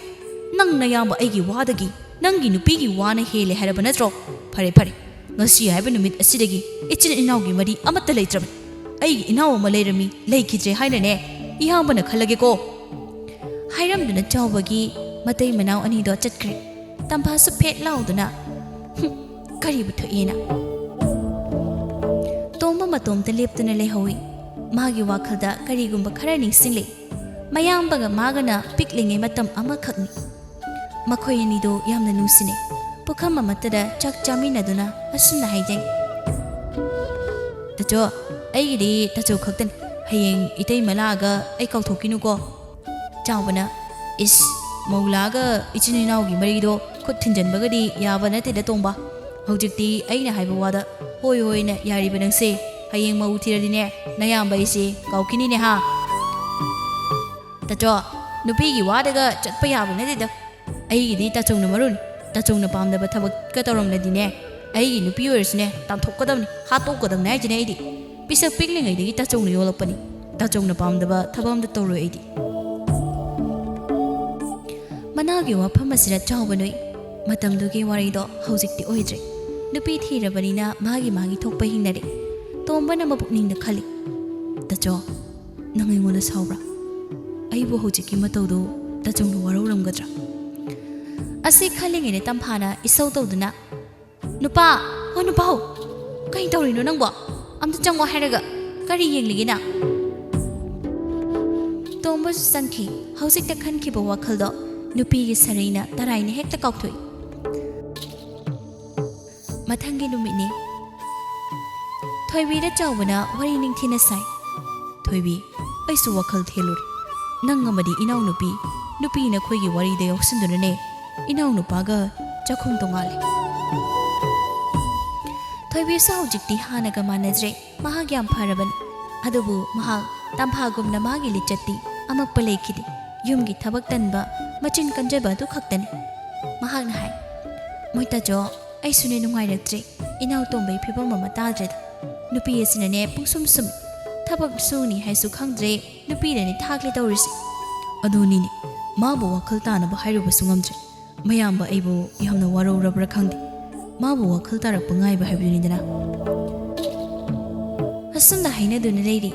ꯅꯪ ꯅꯌꯥꯝꯕ ꯑꯩꯒꯤ ꯋꯥꯗꯒꯤ ꯅꯪꯒꯤ ꯅꯨꯄꯤꯒꯤ ꯋꯥꯅ ꯍꯦꯜꯂꯦ ꯍꯥꯏꯔꯕ ꯅꯠꯇ꯭ꯔꯣ? ꯐꯔꯦ, ꯐꯔꯦ, ꯉꯁꯤ ꯍꯥꯏꯕ ꯅꯨꯃꯤꯠ ꯑꯁꯤꯗꯒꯤ ꯏꯆꯤꯟ ꯏꯅꯥꯎꯒꯤ ꯃꯔꯤ ꯑꯃꯠꯇ ꯂꯩꯇ꯭ꯔꯕꯅꯤ꯫ ꯑꯩꯒꯤ ꯏꯅꯥꯎ ꯑꯃ ꯂꯩꯔꯝꯃꯤ, ꯂꯩꯈꯤꯗ꯭ꯔꯦ ꯍꯥꯏꯅꯅꯦ ꯏꯌꯥꯝꯕꯅ ꯈꯜꯂꯒꯦꯀꯣ?" ꯍꯥꯏꯔꯝꯗꯨꯅ ꯆꯥꯎꯕꯒꯤ ꯃꯇꯩ ꯃꯅꯥꯎ ꯑꯅꯤꯗꯣ ꯆꯠꯈ꯭ꯔꯦ꯫ ꯇꯝꯐꯥꯁꯨ ꯐꯦꯠ ꯂꯥꯎꯗꯨꯅ, "ꯍꯨꯝ, ꯀꯔꯤꯕꯨ ꯊꯣꯛꯑꯦꯅ?" ꯇꯣꯝꯕ ꯃꯇꯣꯝꯇ ꯂꯦꯞꯇꯨꯅ ꯂꯩꯍꯧꯏ꯫ ꯃꯥꯒꯤ ꯋꯥꯈꯜꯗ ꯀꯔꯤꯒꯨꯝꯕ ꯈꯔ ꯅꯤꯡꯁꯤꯡꯂꯛꯏ꯫ ꯃꯌꯥꯝꯕꯒ ꯃꯥꯒꯅ ꯄꯤꯛꯂꯤꯉꯩ ꯃꯇꯝ ꯑꯃꯈꯛꯅꯤ꯫ ꯃꯈꯣꯏ ꯑꯅꯤꯗꯣ ꯌꯥꯝꯅ ꯅꯨꯡꯁꯤꯅꯩ꯫ ꯄꯨꯈꯝ ꯑꯃꯠꯇꯗ ꯆꯥꯛ ꯆꯥꯃꯤꯟꯅꯗꯨꯅ ꯑꯁꯨꯝꯅ ꯍꯥꯏꯖꯩ, "ꯇꯥꯆꯧ, ꯑꯩꯒꯤꯗꯤ ꯇꯥꯆꯧ ꯈꯛꯇꯅꯤ꯫ ꯍꯌꯦꯡ ꯏꯇꯩꯃ ꯂꯥꯛꯑꯒ ꯑꯩ ꯀꯥꯎꯊꯣꯛꯈꯤꯅꯨꯀꯣ?" ꯆꯥꯎꯕꯅ, "ꯏꯁ, ꯃꯧ ꯂꯥꯛꯑꯒ ꯏꯆꯤꯟ ꯏꯅꯥꯎꯒꯤ ꯃꯔꯤꯗꯣ ꯈꯨꯠ ꯊꯤꯟꯖꯟꯕꯒꯗꯤ ꯌꯥꯕ ꯅꯠꯇꯦꯗ ꯇꯣꯝꯕ꯫ ꯍꯧꯖꯤꯛꯇꯤ ꯑꯩꯅ ꯍꯥꯏꯕ ꯋꯥꯗ ꯍꯣꯏ ꯍꯣꯏꯅ ꯌꯥꯔꯤꯕ ꯅꯪꯁꯦ꯫ ꯍꯌꯦꯡ ꯃꯧ ꯊꯤꯔꯗꯤꯅꯦ ꯅꯌꯥꯝꯕ ꯑꯩꯁꯦ ꯀꯥꯎꯈꯤꯅꯤꯅꯦ ꯍꯥ?" "ꯇꯥꯆꯧ, ꯅꯨꯄꯤꯒꯤ ꯋꯥꯗꯒ ꯆꯠꯄ ꯌꯥꯕ ꯅꯠꯇꯦꯗ꯫ ꯑꯩꯒꯤꯗꯤ ꯇꯥꯆꯧꯅ ꯃꯔꯨꯅꯤ꯫ ꯇꯥꯆꯧꯅ ꯄꯥꯝꯗꯕ ꯊꯕꯛꯀ ꯇꯧꯔꯝꯂꯗꯤꯅꯦ, ꯑꯩꯒꯤ ꯅꯨꯄꯤ ꯑꯣꯏꯔꯁꯨꯅꯦ, ꯇꯥꯟꯊꯣꯛꯀꯗꯕꯅꯤ, ꯍꯥꯠꯇꯣꯛꯀꯗꯕꯅꯤ ꯍꯥꯏꯁꯤꯅꯦ ꯑꯩꯗꯤ꯫ ꯄꯤꯁꯛ ꯄꯤꯛꯂꯤꯉꯩꯗꯒꯤ ꯇꯥꯆꯧꯅ ꯌꯣꯜꯂꯛꯄꯅꯤ꯫ ꯇꯥꯆꯧꯅ ꯄꯥꯝꯗꯕ ꯊꯕꯛ ꯑꯝꯇ ꯇꯧꯔꯣꯏ ꯑꯩꯗꯤ꯫ ꯃꯅꯥꯎꯒꯤ ꯋꯥꯐꯝ ꯑꯁꯤꯗ ꯆꯥꯎꯕ ꯅꯣꯛꯏ꯫ ꯃꯇꯝꯗꯨꯒꯤ ꯋꯥꯔꯤꯗꯣ ꯍꯧꯖꯤꯛꯇꯤ ꯑꯣꯏꯗ꯭ꯔꯦ꯫ ꯅꯨꯄꯤ ꯊꯤꯔꯕꯅꯤꯅ ꯃꯥꯒꯤ ꯃꯥꯒꯤ ꯊꯣꯛꯄ ꯍꯤꯡꯅꯔꯦ꯫ ꯇꯣꯝꯕꯅ ꯃꯄꯨꯛꯅꯤꯡꯗ ꯈꯜꯂꯤ, "ꯇꯥꯆꯧ, ꯅꯪ ꯑꯩꯉꯣꯟꯗ ꯁꯥꯎꯕ꯭ꯔꯥ? ꯑꯩꯕꯨ ꯍꯧꯖꯤꯛꯀꯤ ꯃꯇꯧꯗꯨ ꯇꯥꯆꯧꯅ ꯋꯥꯔꯧꯔꯝꯒꯗ꯭ꯔꯥ?" ꯑꯁꯤ ꯈꯜꯂꯤꯉꯩꯗ ꯇꯝꯐꯥꯅ ꯏꯁꯧ ꯇꯧꯗꯨꯅ, "ꯅꯨꯄꯥ, ꯍꯣ ꯅꯨꯄꯥ ꯍꯣ, ꯀꯩ ꯇꯧꯔꯤꯅꯣ ꯅꯪꯕꯣ? ꯑꯝꯇ ꯆꯪꯉꯣ ꯍꯥꯏꯔꯒ ꯀꯔꯤ ꯌꯦꯡꯂꯤꯒꯦ ꯅꯪ?" ꯇꯣꯝꯕꯁꯨ ꯆꯪꯈꯤ꯫ ꯍꯧꯖꯤꯛꯇ ꯈꯟꯈꯤꯕ ꯋꯥꯈꯜꯗꯣ ꯅꯨꯄꯤꯒꯤ ꯁꯥꯔꯩꯅ ꯇꯔꯥꯏꯅ ꯍꯦꯛꯇ ꯀꯥꯎꯊꯣꯛꯏ꯫ ꯃꯊꯪꯒꯤ ꯅꯨꯃꯤꯠꯅꯤ꯫ ꯊꯣꯏꯕꯤꯗ ꯆꯥꯎꯕꯅ ꯋꯥꯔꯤ ꯅꯤꯡꯊꯤꯅ ꯁꯥꯏ꯫ "ꯊꯣꯏꯕꯤ, ꯑꯩꯁꯨ ꯋꯥꯈꯜ ꯊꯦꯜꯂꯨꯔꯦ꯫ ꯅꯪ ꯑꯃꯗꯤ ꯏꯅꯥꯎꯅꯨꯄꯤ, ꯅꯨꯄꯤ ꯅꯈꯣꯏꯒꯤ ꯋꯥꯔꯤꯗ ꯌꯥꯎꯁꯤꯟꯗꯨꯅꯅꯦ, ꯏꯅꯥꯎꯅꯨꯄꯥꯒ ꯆꯥꯛꯈꯨꯝ ꯇꯣꯉꯥꯜꯂꯦ꯫ ꯊꯣꯏꯕꯤꯁꯨ ꯍꯧꯖꯤꯛꯇꯤ ꯍꯥꯟꯅꯒ ꯃꯥꯟꯅꯗ꯭ꯔꯦ꯫ ꯃꯍꯥꯛ ꯌꯥꯝ ꯐꯔꯕꯅꯤ꯫ ꯑꯗꯨꯕꯨ ꯃꯍꯥꯛ ꯇꯝꯐꯥꯒꯨꯝꯅ ꯃꯥꯒꯤ ꯂꯤꯆꯠꯇꯤ ꯑꯃꯛꯄ ꯂꯩꯈꯤꯗꯦ꯫ ꯌꯨꯝꯒꯤ ꯊꯕꯛ ꯇꯟꯕ, ꯃꯆꯤꯟ ꯀꯟꯖꯕ ꯑꯗꯨ ꯈꯛꯇꯅꯤ꯫" ꯃꯍꯥꯛꯅ ꯍꯥꯏ, "ꯃꯣꯏꯇꯥꯖꯣ, ꯑꯩꯁꯨꯅꯦ ꯅꯨꯡꯉꯥꯏꯔꯛꯇ꯭ꯔꯦ꯫ ꯏꯅꯥꯎ ꯇꯣꯝꯕꯒꯤ ꯐꯤꯕꯝ ꯑꯃ ꯇꯥꯗ꯭ꯔꯦꯗ꯫ ꯅꯨꯄꯤ ꯑꯁꯤꯅꯅꯦ ꯄꯨꯡꯁꯨꯝ ꯁꯨꯝ, ꯊꯕꯛ ꯁꯨꯅꯤ ꯍꯥꯏꯁꯨ ꯈꯪꯗ꯭ꯔꯦ, ꯅꯨꯄꯤꯅꯅꯦ ꯊꯥꯛꯂꯦ ꯇꯧꯔꯤꯁꯦ꯫" "ꯑꯗꯨꯅꯤꯅꯦ, ꯃꯥꯕꯨ ꯋꯥꯈꯜ ꯇꯥꯅꯕ ꯍꯥꯏꯔꯨꯕꯁꯨ ꯉꯝꯗ꯭ꯔꯦ꯫ ꯃꯌꯥꯝꯕ ꯑꯩꯕꯨ ꯌꯥꯝꯅ ꯋꯥꯔꯧꯔꯕ꯭ꯔꯥ ꯈꯪꯗꯦ꯫ ꯃꯥꯕꯨ ꯋꯥꯈꯜ ꯇꯥꯔꯛꯄ ꯉꯥꯏꯕ ꯍꯥꯏꯕꯗꯨꯅꯤꯗꯅ꯫" ꯑꯁꯨꯝꯅ ꯍꯥꯏꯅꯗꯨꯅ ꯂꯩꯔꯤ꯫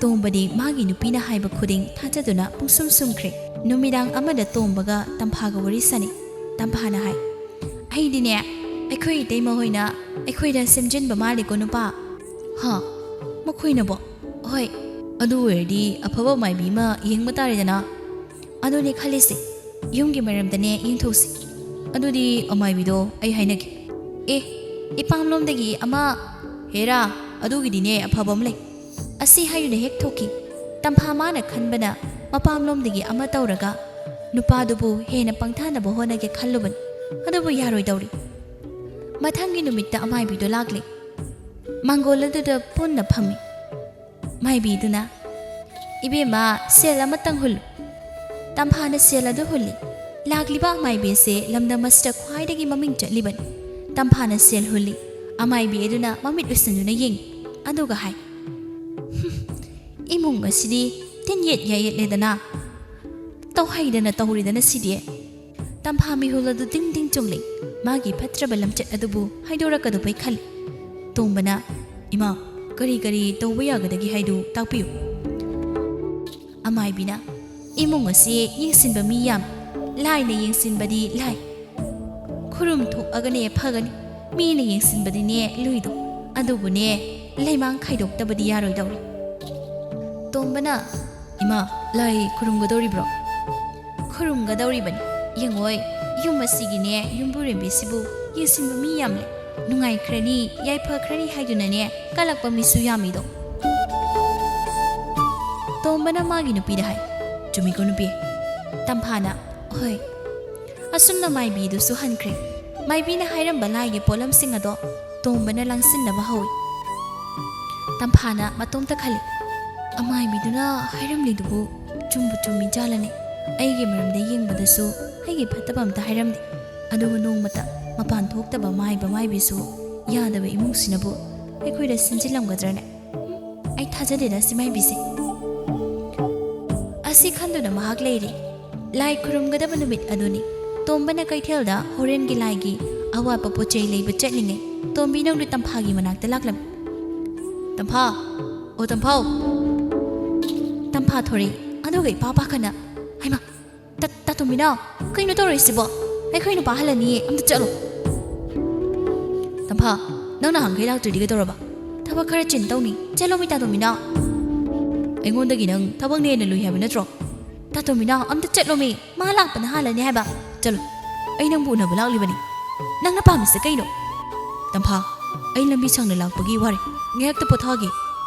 ꯇꯣꯝꯕꯗꯤ ꯃꯥꯒꯤ ꯅꯨꯄꯤꯅ ꯍꯥꯏꯕ ꯈꯨꯗꯤꯡ ꯊꯥꯖꯗꯨꯅ ꯄꯨꯡꯁꯨꯝ ꯁꯨꯝꯈ꯭ꯔꯦ꯫ ꯅꯨꯃꯤꯗꯥꯡ ꯑꯃꯗ ꯇꯣꯝꯕꯒ ꯇꯝꯐꯥꯒ ꯋꯥꯔꯤ ꯁꯥꯟꯅꯩ꯫ ꯇꯝꯐꯥꯅ ꯍꯥꯏ, "ꯑꯩꯗꯤꯅꯦ, ꯑꯩꯈꯣꯏ ꯏꯇꯩꯃ ꯍꯣꯏꯅ ꯑꯩꯈꯣꯏꯗ ꯁꯦꯝꯖꯤꯟꯕ ꯃꯥꯜꯂꯤꯀꯣ ꯅꯨꯄꯥ꯫" "ꯍꯥ? ꯃꯈꯣꯏꯅꯕꯣ?" "ꯍꯣꯏ꯫" "ꯑꯗꯨ ꯑꯣꯏꯔꯗꯤ ꯑꯐꯕ ꯃꯥꯏꯕꯤ ꯑꯃ ꯌꯦꯡꯕ ꯇꯥꯔꯦꯗꯅ꯫" "ꯑꯗꯨꯅꯦ ꯈꯜꯂꯤꯁꯦ, ꯌꯨꯝꯒꯤ ꯃꯔꯝꯗꯅꯦ ꯌꯦꯡꯊꯣꯛꯁꯤ꯫ ꯑꯗꯨꯗꯤ ꯑꯃꯥꯏꯕꯤꯗꯣ ꯑꯩ ꯍꯥꯏꯅꯒꯦ꯫" "ꯑꯦ, ꯏꯄꯥꯝꯂꯣꯝꯗꯒꯤ ꯑꯃ, ꯍꯦꯔꯥ, ꯑꯗꯨꯒꯤꯗꯤꯅꯦ ꯑꯐꯕ ꯑꯃ ꯂꯩ꯫" ꯑꯁꯤ ꯍꯥꯏꯗꯨꯅ ꯍꯦꯛ ꯊꯣꯛꯈꯤ꯫ ꯇꯝꯐꯥ ꯃꯥꯅ ꯈꯟꯕꯅ ꯃꯄꯥꯝꯂꯣꯝꯗꯒꯤ ꯑꯃ ꯇꯧꯔꯒ ꯅꯨꯄꯥꯗꯨꯕꯨ ꯍꯦꯟꯅ ꯄꯪꯊꯥꯅꯕ ꯍꯣꯠꯅꯒꯦ ꯈꯜꯂꯨꯕꯅꯤ꯫ ꯑꯗꯨꯕꯨ ꯌꯥꯔꯣꯏꯗꯧꯔꯤ꯫ ꯃꯊꯪꯒꯤ ꯅꯨꯃꯤꯠꯇ ꯑꯃꯥꯏꯕꯤꯗꯣ ꯂꯥꯛꯂꯦ꯫ ꯃꯥꯡꯒꯣꯜ ꯑꯗꯨꯗ ꯄꯨꯟꯅ ꯐꯝꯃꯤ꯫ ꯃꯥꯏꯕꯤꯗꯨꯅ, "ꯏꯕꯦꯝꯃ, ꯁꯦꯜ ꯑꯃꯇꯪ ꯍꯨꯜꯂꯨ꯫" ꯇꯝꯐꯥꯅ ꯁꯦꯜ ꯑꯗꯨ ꯍꯨꯜꯂꯤ꯫ ꯂꯥꯛꯂꯤꯕ ꯑꯃꯥꯏꯕꯤ ꯑꯁꯤ ꯂꯝꯗꯝ ꯑꯁꯤꯗ ꯈ꯭ꯋꯥꯏꯗꯒꯤ ꯃꯃꯤꯡ ꯆꯠꯂꯤꯕꯅꯤ꯫ ꯇꯝꯐꯥꯅ ꯁꯦꯜ ꯍꯨꯜꯂꯤ꯫ ꯑꯃꯥꯏꯕꯤ ꯑꯗꯨꯅ ꯃꯃꯤꯠ ꯎꯏꯁꯤꯟꯗꯨꯅ ꯌꯦꯡꯉꯤ꯫ ꯑꯗꯨꯒ ꯍꯥꯏ, "ꯍꯨꯝ, ꯏꯃꯨꯡ ꯑꯁꯤꯗꯤ ꯇꯤꯟ ꯌꯦꯠ ꯌꯥꯌꯦꯠꯂꯦꯗꯅ꯫ ꯇꯧꯍꯩꯗꯅ ꯇꯧꯔꯤꯗꯅ ꯁꯤꯗꯤ"꯫ ꯇꯝꯐꯥ ꯃꯤꯍꯨꯜ ꯑꯗꯨ ꯗꯤꯡ ꯗꯤꯡ ꯆꯣꯡꯂꯤ꯫ ꯃꯥꯒꯤ ꯐꯠꯇ꯭ꯔꯕ ꯂꯝꯆꯠ ꯑꯗꯨꯕꯨ ꯍꯥꯏꯗꯣꯔꯛꯀꯗꯧꯕꯩ ꯈꯜꯂꯤ꯫ ꯇꯣꯝꯕꯅ, "ꯏꯃꯥ, ꯀꯔꯤ ꯀꯔꯤ ꯇꯧꯕ ꯌꯥꯒꯗꯒꯦ ꯍꯥꯏꯗꯨ ꯇꯥꯛꯄꯤꯌꯨ"꯫ ꯑꯃꯥꯏꯕꯤꯅ, "ꯏꯃꯨꯡ ꯑꯁꯤ ꯌꯦꯡꯁꯤꯟꯕ ꯃꯤ ꯌꯥꯝ, ꯂꯥꯏꯅ ꯌꯦꯡꯁꯤꯟꯕꯗꯤ ꯂꯥꯏ꯫ ꯈꯨꯔꯨꯝ ꯊꯣꯛꯑꯒꯅꯦ ꯐꯒꯅꯤ, ꯃꯤꯅ ꯌꯦꯡꯁꯤꯟꯕꯗꯤꯅꯦ ꯂꯨꯏꯗꯣ, ꯑꯗꯨꯕꯨꯅꯦ ꯂꯩꯃꯥꯡ ꯈꯥꯏꯗꯣꯛꯇꯕꯗꯤ ꯌꯥꯔꯣꯏꯗꯧꯔꯤ"꯫ ꯇꯣꯝꯕꯅ, "ꯏꯃꯥ, ꯂꯥꯏ ꯈꯨꯔꯨꯝꯒꯗꯧꯔꯤꯕ꯭ꯔꯣ?" "ꯈꯨꯔꯨꯝꯒꯗꯧꯔꯤꯕꯅꯤ꯫ ꯌꯦꯡꯉꯣꯏ, ꯌꯨꯝ ꯑꯁꯤꯒꯤꯅꯦ ꯌꯨꯝꯕꯨꯔꯦꯝꯕꯤꯁꯤꯕꯨ ꯌꯦꯡꯁꯤꯟꯕ ꯃꯤ ꯌꯥꯝꯂꯦ꯫ ꯅꯨꯡꯉꯥꯏꯈ꯭ꯔꯅꯤ, ꯌꯥꯏꯐꯈ꯭ꯔꯅꯤ ꯍꯥꯏꯗꯨꯅꯅꯦ ꯀꯜꯂꯛꯄ ꯃꯤꯁꯨ ꯌꯥꯝꯃꯤꯗꯣ"꯫ ꯇꯣꯝꯕꯅ ꯃꯥꯒꯤ ꯅꯨꯄꯤꯗ ꯍꯥꯏ, "ꯆꯨꯝꯃꯤꯀꯣ ꯅꯨꯄꯤ?" ꯇꯝꯐꯥꯅ, "ꯍꯣꯏ"꯫ ꯑꯁꯨꯝꯅ ꯃꯥꯏꯕꯤꯗꯨꯁꯨ ꯍꯟꯈ꯭ꯔꯦ꯫ ꯃꯥꯏꯕꯤꯅ ꯍꯥꯏꯔꯝꯕ ꯂꯥꯏꯒꯤ ꯄꯣꯠꯂꯝꯁꯤꯡ ꯑꯗꯣ ꯇꯣꯝꯕꯅ ꯂꯥꯡꯁꯤꯟꯅꯕ ꯍꯧꯏ꯫ ꯇꯝꯐꯥꯅ ꯃꯇꯣꯝꯇ ꯈꯜꯂꯤ, "ꯑꯃꯥꯏꯕꯤꯗꯨꯅ ꯍꯥꯏꯔꯝꯂꯤꯗꯨꯕꯨ ꯆꯨꯝꯕꯨ ꯆꯨꯝꯃꯤ ꯖꯥꯠꯂꯅꯦ? ꯑꯩꯒꯤ ꯃꯔꯝꯗ ꯌꯦꯡꯕꯗꯁꯨ ꯑꯩꯒꯤ ꯐꯠꯇꯕ ꯑꯝꯇ ꯍꯥꯏꯔꯝꯗꯦ꯫ ꯑꯗꯨꯒ ꯅꯣꯡꯃꯇ ꯃꯄꯥꯟ ꯊꯣꯛꯇꯕ ꯃꯥꯏꯕ ꯃꯥꯏꯕꯤꯁꯨ ꯌꯥꯗꯕ ꯏꯃꯨꯡꯁꯤꯅꯕꯨ ꯑꯩꯈꯣꯏꯗ ꯁꯤꯟꯖꯤꯜꯂꯝꯒꯗ꯭ꯔꯅꯦ? ꯑꯩ ꯊꯥꯖꯗꯦꯗ ꯁꯤ ꯃꯥꯏꯕꯤꯁꯦ"꯫ ꯑꯁꯤ ꯈꯟꯗꯨꯅ ꯃꯍꯥꯛ ꯂꯩꯔꯤ꯫ ꯂꯥꯏ ꯈꯨꯔꯨꯝꯒꯗꯕ ꯅꯨꯃꯤꯠ ꯑꯗꯨꯅꯤ꯫ ꯇꯣꯝꯕꯅ ꯀꯩꯊꯦꯜꯗ ꯍꯣꯔꯦꯟꯒꯤ ꯂꯥꯏꯒꯤ ꯑꯋꯥꯠꯄ ꯄꯣꯠ ꯆꯩ ꯂꯩꯕ ꯆꯠꯂꯤꯉꯩ ꯇꯣꯝꯕꯤ ꯅꯧꯅ ꯇꯝꯐꯥꯒꯤ ꯃꯅꯥꯛꯇ ꯂꯥꯛꯂꯝꯃꯤ꯫ "ꯇꯝꯐꯥ, ꯑꯣ ꯇꯝꯐꯥꯎ!" ꯇꯝꯐꯥ ꯊꯣꯔꯛꯏ꯫ ꯑꯗꯨꯒ ꯏꯄꯥ ꯄꯥꯈꯠꯅ, "ꯍꯩꯃꯥ, ꯇꯥ-, ꯇꯥ ꯇꯣꯝꯕꯤꯅꯥꯎ, ꯀꯩꯅꯣ ꯇꯧꯔꯤꯁꯤꯕꯣ? ꯑꯩꯈꯣꯏ ꯅꯨꯄꯥ ꯍꯜꯂꯅꯤꯌꯦ, ꯑꯝꯇ ꯆꯠꯂꯣ"꯫ "ꯇꯝꯐꯥ, ꯅꯪ ꯅꯍꯥꯟꯈꯩ ꯂꯥꯛꯇ꯭ꯔꯤꯗꯤ ꯀꯩꯗꯧꯔꯕ? ꯊꯕꯛ ꯈꯔ ꯆꯤꯟ ꯇꯧꯅꯤ, ꯆꯠꯂꯣꯃꯤ ꯇꯥ ꯇꯣꯝꯕꯤꯅꯥꯎ꯫ ꯑꯩꯉꯣꯟꯗꯒꯤ ꯅꯪ ꯊꯕꯛꯅ ꯍꯦꯟꯅ ꯂꯨꯏ ꯍꯥꯏꯕ ꯅꯠꯇ꯭ꯔꯣ? ꯇꯥ ꯇꯣꯝꯕꯤꯅꯥꯎ, ꯑꯝꯇ ꯆꯠꯂꯣꯃꯤ, ꯃꯥ ꯂꯥꯛꯄꯅ ꯍꯥꯜꯂꯅꯤ ꯍꯥꯏꯕ꯫ ꯆꯠꯂꯣ, ꯑꯩ ꯅꯪꯕꯨ ꯎꯅꯕ ꯂꯥꯛꯂꯤꯕꯅꯤ꯫ ꯅꯪꯅ ꯄꯥꯝꯃꯤꯁꯦ ꯀꯩꯅꯣ?" "ꯇꯝꯐꯥ, ꯑꯩ ꯂꯝꯕꯤ ꯁꯥꯡꯅ ꯂꯥꯛꯄꯒꯤ ꯋꯥꯔꯦ, ꯉꯥꯏꯍꯥꯛꯇ ꯄꯣꯊꯥꯒꯦ"꯫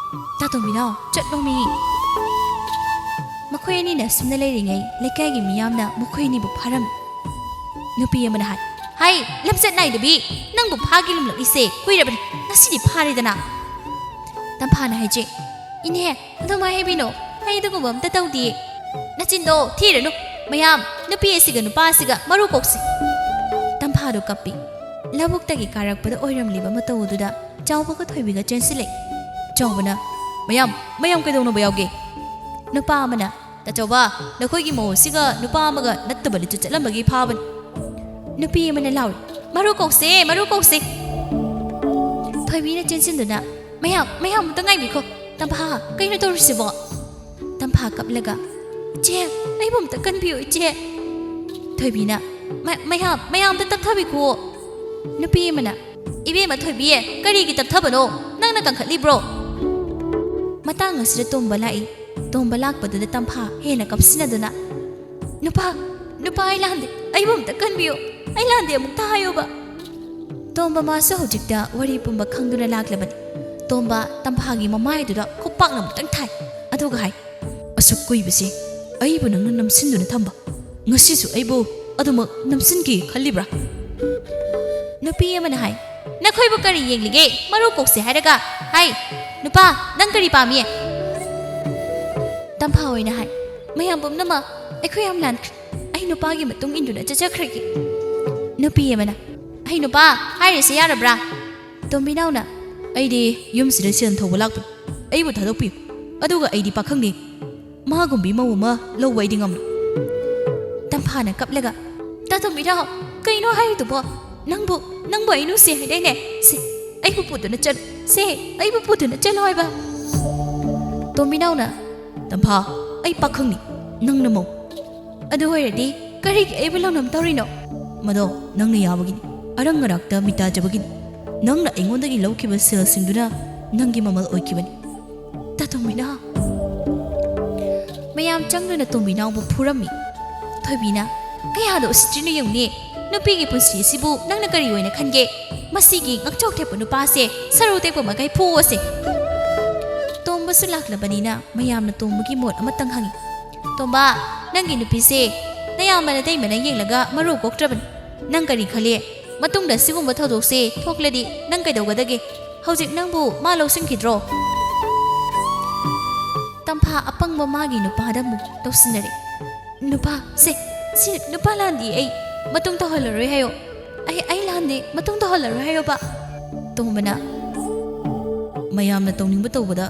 "ꯇꯥ ꯇꯣꯝꯕꯤꯅꯥꯎ, ꯆꯠꯂꯣꯃꯤ"꯫ ꯃꯈꯣꯏ ꯑꯅꯤꯅ ꯑꯁꯨꯝꯅ ꯂꯩꯔꯤꯉꯩ ꯂꯩꯀꯥꯏꯒꯤ ꯃꯤꯌꯥꯝꯅ ꯃꯈꯣꯏ ꯑꯅꯤꯕꯨ ꯐꯥꯔꯝꯃꯤ꯫ ꯅꯨꯄꯤ ꯑꯃꯅ ꯍꯥꯏ, "ꯍꯥꯏ, ꯂꯝꯆꯠ ꯅꯥꯏꯗꯕꯤ, ꯅꯪꯕꯨ ꯐꯥꯒꯦ ꯂꯨꯝꯂꯛꯏꯁꯦ ꯀꯨꯏꯔꯕꯅꯤ, ꯉꯁꯤꯗꯤ ꯐꯥꯔꯦꯗꯅ"꯫ ꯇꯝꯐꯥꯅ ꯍꯥꯏꯖꯦ, "ꯏꯅꯦ, ꯑꯗꯨꯃꯥꯏ ꯍꯥꯏꯕꯤꯅꯣ, ꯑꯩ ꯑꯗꯨꯒꯨꯝꯕ ꯑꯝꯇ ꯇꯧꯗꯤꯌꯦ"꯫ "ꯅꯆꯤꯟꯗꯣ ꯊꯤꯔꯅꯨ꯫ ꯃꯌꯥꯝ, ꯅꯨꯄꯤ ꯑꯁꯤꯒ ꯅꯨꯄꯥ ꯑꯁꯤꯒ ꯃꯔꯨ ꯀꯣꯛꯁꯤ"꯫ ꯇꯝꯐꯥꯗꯣ ꯀꯞꯄꯤ꯫ ꯂꯧꯕꯨꯛꯇꯒꯤ ꯀꯥꯔꯛꯄꯗ ꯑꯣꯏꯔꯝꯂꯤꯕ ꯃꯇꯧ ꯑꯗꯨꯗ ꯆꯥꯎꯕꯒ ꯊꯣꯏꯕꯤꯒ ꯆꯦꯟꯁꯤꯜꯂꯛꯏ꯫ ꯆꯥꯎꯕꯅ, "ꯃꯌꯥꯝ, ꯃꯌꯥꯝ ꯀꯩꯗꯧꯅꯕ ꯌꯥꯎꯒꯦ?" ꯅꯨꯄꯥ ꯑꯃꯅ, "ꯇꯥꯆꯧꯕ, ꯅꯈꯣꯏꯒꯤ ꯃꯧ ꯑꯁꯤꯒ ꯅꯨꯄꯥ ꯑꯃꯒ ꯅꯠꯇꯕ ꯂꯤꯆꯠ ꯆꯠꯂꯝꯕꯒꯤ ꯐꯥꯕꯅꯤ꯫" ꯅꯨꯄꯤ ꯑꯃꯅ ꯂꯥꯎꯔꯤ, "ꯃꯔꯨ ꯀꯧꯁꯦ, ꯃꯔꯨ ꯀꯧꯁꯦ!" ꯊꯣꯏꯕꯤꯅ ꯆꯦꯟꯁꯤꯟꯗꯨꯅ, "ꯃꯌꯥꯝ, ꯃꯌꯥꯝ ꯑꯝꯇ ꯉꯥꯏꯕꯤꯈꯣ꯫ ꯇꯝꯐꯥ, ꯀꯩꯅꯣ ꯇꯧꯔꯤꯁꯤꯕꯣ?" ꯇꯝꯐꯥ ꯀꯞꯂꯒ, "ꯏꯆꯦ, ꯑꯩꯕꯨ ꯑꯝꯇ ꯀꯟꯕꯤꯌꯨ, ꯏꯆꯦ꯫" ꯊꯣꯏꯕꯤꯅ, "ꯃ-, ꯃꯌꯥꯝ, ꯃꯌꯥꯝ ꯑꯝꯇ ꯇꯞꯊꯕꯤꯈꯣ꯫" ꯅꯨꯄꯤ ꯑꯃꯅ, "ꯏꯕꯦꯝꯃ ꯊꯣꯏꯕꯤ, ꯀꯔꯤꯒꯤ ꯇꯞꯊꯕꯅꯣ? ꯅꯪꯅ ꯀꯟꯈꯠꯂꯤꯕ꯭ꯔꯣ?" ꯃꯇꯥꯡ ꯑꯁꯤꯗ ꯇꯣꯝꯕ ꯂꯥꯛꯏ꯫ ꯇꯣꯝꯕ ꯂꯥꯛꯄꯗꯨꯗ ꯇꯝꯐꯥ ꯍꯦꯟꯅ ꯀꯞꯁꯤꯟꯅꯗꯨꯅ, "ꯅꯨꯄꯥ, ꯅꯨꯄꯥ, ꯑꯩ ꯂꯥꯟꯗꯦ, ꯑꯩꯕꯨ ꯑꯝꯇ ꯀꯟꯕꯤꯌꯨ, ꯑꯩ ꯂꯥꯟꯗꯦ ꯑꯃꯨꯛꯇ ꯍꯥꯏꯌꯨꯕ꯫" ꯇꯣꯝꯕ ꯃꯥꯁꯨ ꯍꯧꯖꯤꯛꯇ ꯋꯥꯔꯤ ꯄꯨꯝꯕ ꯈꯪꯗꯨꯅ ꯂꯥꯛꯂꯕꯅꯤ꯫ ꯇꯣꯝꯕ ꯇꯝꯐꯥꯒꯤ ꯃꯃꯥꯏꯗꯨꯗ ꯈꯨꯄꯥꯛꯅ ꯑꯃꯨꯛꯇꯪ ꯊꯥꯏ, ꯑꯗꯨꯒ ꯍꯥꯏ, "ꯑꯁꯨꯛ ꯀꯨꯏꯕꯁꯤ ꯑꯩꯕꯨ ꯅꯪꯅ ꯅꯝꯁꯤꯟꯗꯨꯅ ꯊꯝꯕ, ꯉꯁꯤꯁꯨ ꯑꯩꯕꯨ ꯑꯗꯨꯃꯛ ꯅꯝꯁꯤꯟꯒꯦ ꯈꯜꯂꯤꯕ꯭ꯔꯥ?" ꯅꯨꯄꯤ ꯑꯃꯅ ꯍꯥꯏ, "ꯅꯈꯣꯏꯕꯨ ꯀꯔꯤ ꯌꯦꯡꯂꯤꯒꯦ? ꯃꯔꯨ ꯀꯣꯛꯁꯦ ꯍꯥꯏꯔꯒ꯫ ꯍꯥꯏ, ꯅꯨꯄꯥ, ꯅꯪ ꯀꯔꯤ ꯄꯥꯝꯃꯤ?" ꯇꯝꯐꯥ ꯑꯣꯏꯅ ꯍꯥꯏ, "ꯃꯌꯥꯝ ꯄꯨꯝꯅꯃꯛ ꯑꯩꯈꯣꯏ ꯌꯥꯝ ꯂꯥꯟꯈ꯭ꯔꯦ꯫ ꯑꯩ ꯅꯨꯄꯥꯒꯤ ꯃꯇꯨꯡ ꯏꯟꯗꯨꯅ ꯆꯠꯆꯈ꯭ꯔꯒꯦ꯫" ꯅꯨꯄꯤ ꯑꯃꯅ, "ꯑꯩ ꯅꯨꯄꯥ ꯍꯥꯏꯔꯤꯁꯦ ꯌꯥꯔꯕ꯭ꯔꯥ?" ꯇꯣꯝꯕꯤꯅꯥꯎꯅ, "ꯑꯩꯗꯤ ꯌꯨꯝꯁꯤꯗ ꯁꯦꯜ ꯊꯧꯕ ꯂꯥꯛꯄꯅꯤ꯫ ꯑꯩꯕꯨ ꯊꯥꯗꯣꯛꯄꯤꯌꯨ꯫ ꯑꯗꯨꯒ ꯑꯩꯗꯤ ꯄꯥꯈꯪꯅꯤ꯫ ꯃꯥꯒꯨꯝꯕꯤ ꯃꯧ ꯑꯃ ꯂꯧꯕ ꯑꯩꯗꯤ ꯉꯝꯂꯣꯏ꯫" ꯇꯝꯐꯥꯅ ꯀꯞꯂꯒ, "ꯇꯥ ꯇꯣꯝꯕꯤꯅꯥꯎ, ꯀꯩꯅꯣ ꯍꯥꯏꯔꯤꯗꯨꯕꯣ? ꯅꯪꯕꯨ, ꯅꯪꯕꯨ ꯑꯩ ꯅꯨꯡꯁꯤ ꯍꯥꯏꯗꯥꯏꯅꯦ? ꯁꯦ, ꯑꯩꯕꯨ ꯄꯨꯗꯨꯅ ꯆꯠꯂꯨ꯫ ꯁꯦ, ꯑꯩꯕꯨ ꯄꯨꯗꯨꯅ ꯆꯠꯂꯣ ꯍꯥꯏꯕ꯫" ꯇꯣꯝꯕꯤꯅꯥꯎꯅ, "ꯇꯝꯐꯥ, ꯑꯩ ꯄꯥꯈꯪꯅꯤ, ꯅꯪꯅ ꯃꯧ꯫ ꯑꯗꯨ ꯑꯣꯏꯔꯗꯤ ꯀꯔꯤꯒꯤ ꯑꯩꯕꯨ ꯂꯧꯅꯝ ꯇꯧꯔꯤꯅꯣ?" "ꯃꯗꯣ ꯅꯪꯅ ꯌꯥꯕꯒꯤꯅꯤ, ꯑꯔꯪ ꯑꯔꯥꯛꯇ ꯃꯤꯇꯥꯖꯕꯒꯤꯅꯤ꯫ ꯅꯪꯅ ꯑꯩꯉꯣꯟꯗꯒꯤ ꯂꯧꯈꯤꯕ ꯁꯦꯜꯁꯤꯡꯗꯨꯅ ꯅꯪꯒꯤ ꯃꯃꯜ ꯑꯣꯏꯈꯤꯕꯅꯤ꯫" ꯇꯥ ꯇꯣꯝꯕꯤꯅꯥꯎ꯫ ꯃꯌꯥꯝ ꯆꯪꯗꯨꯅ ꯇꯣꯝꯕꯤꯅꯥꯎꯕꯨ ꯐꯨꯔꯝꯃꯤ꯫ ꯊꯣꯏꯕꯤꯅ, "ꯀꯌꯥꯗ ꯎꯁꯤꯠꯇ꯭ꯔꯤꯅꯣ ꯌꯦꯡꯉꯨꯅꯦ꯫ ꯅꯨꯄꯤꯒꯤ ꯄꯨꯟꯁꯤ ꯑꯁꯤꯕꯨ ꯅꯪꯅ ꯀꯔꯤ ꯑꯣꯏꯅ ꯈꯟꯒꯦ? ꯃꯁꯤꯒꯤ ꯉꯛꯆꯥꯎ ꯊꯦꯛꯄ ꯅꯨꯄꯥꯁꯦ ꯁꯔꯨ ꯇꯦꯛꯄ ꯃꯈꯩ ꯐꯨꯑꯣꯁꯦ꯫" ꯇꯣꯝꯕꯁꯨ ꯂꯥꯛꯂꯕꯅꯤꯅ ꯃꯌꯥꯝꯅ ꯇꯣꯝꯕꯒꯤ ꯃꯣꯠ ꯑꯃꯇꯪ ꯍꯪꯉꯤ꯫ "ꯇꯣꯝꯕ, ꯅꯪꯒꯤ ꯅꯨꯄꯤꯁꯦ ꯅꯌꯥꯝꯕ ꯅꯇꯩꯃꯅ ꯌꯦꯡꯂꯒ ꯃꯔꯨ ꯀꯣꯛꯇ꯭ꯔꯕꯅꯤ꯫ ꯅꯪ ꯀꯔꯤ ꯈꯜꯂꯤ? ꯃꯇꯨꯡꯗ ꯁꯤꯒꯨꯝꯕ ꯊꯧꯗꯣꯛꯁꯦ ꯊꯣꯛꯂꯗꯤ ꯅꯪ ꯀꯩꯗꯧꯒꯗꯒꯦ? ꯍꯧꯖꯤꯛ ꯅꯪꯕꯨ ꯃꯥ ꯂꯧꯁꯤꯟꯈꯤꯗ꯭ꯔꯣ?" ꯇꯝꯐꯥ ꯑꯄꯪꯕ ꯃꯥꯒꯤ ꯅꯨꯄꯥꯗ ꯑꯃꯨꯛ ꯇꯧꯁꯤꯟꯅꯔꯦ꯫ "ꯅꯨꯄꯥ, ꯁꯦ, ꯁꯤ ꯅꯨꯄꯥ ꯂꯥꯟꯗꯤ ꯑꯩ ꯃꯇꯨꯡ ꯇꯧꯍꯜꯂꯔꯣꯏ ꯍꯥꯏꯌꯣ꯫ ꯑꯦ, ꯑꯩ ꯂꯥꯟꯗꯦ, ꯃꯇꯨꯡ ꯇꯧꯍꯜꯂꯔꯣꯏ ꯍꯥꯏꯌꯣꯕ꯫ ꯇꯣꯝꯕꯅ, ꯃꯌꯥꯝꯅ ꯇꯧꯅꯤꯡꯕ ꯇꯧꯕꯗ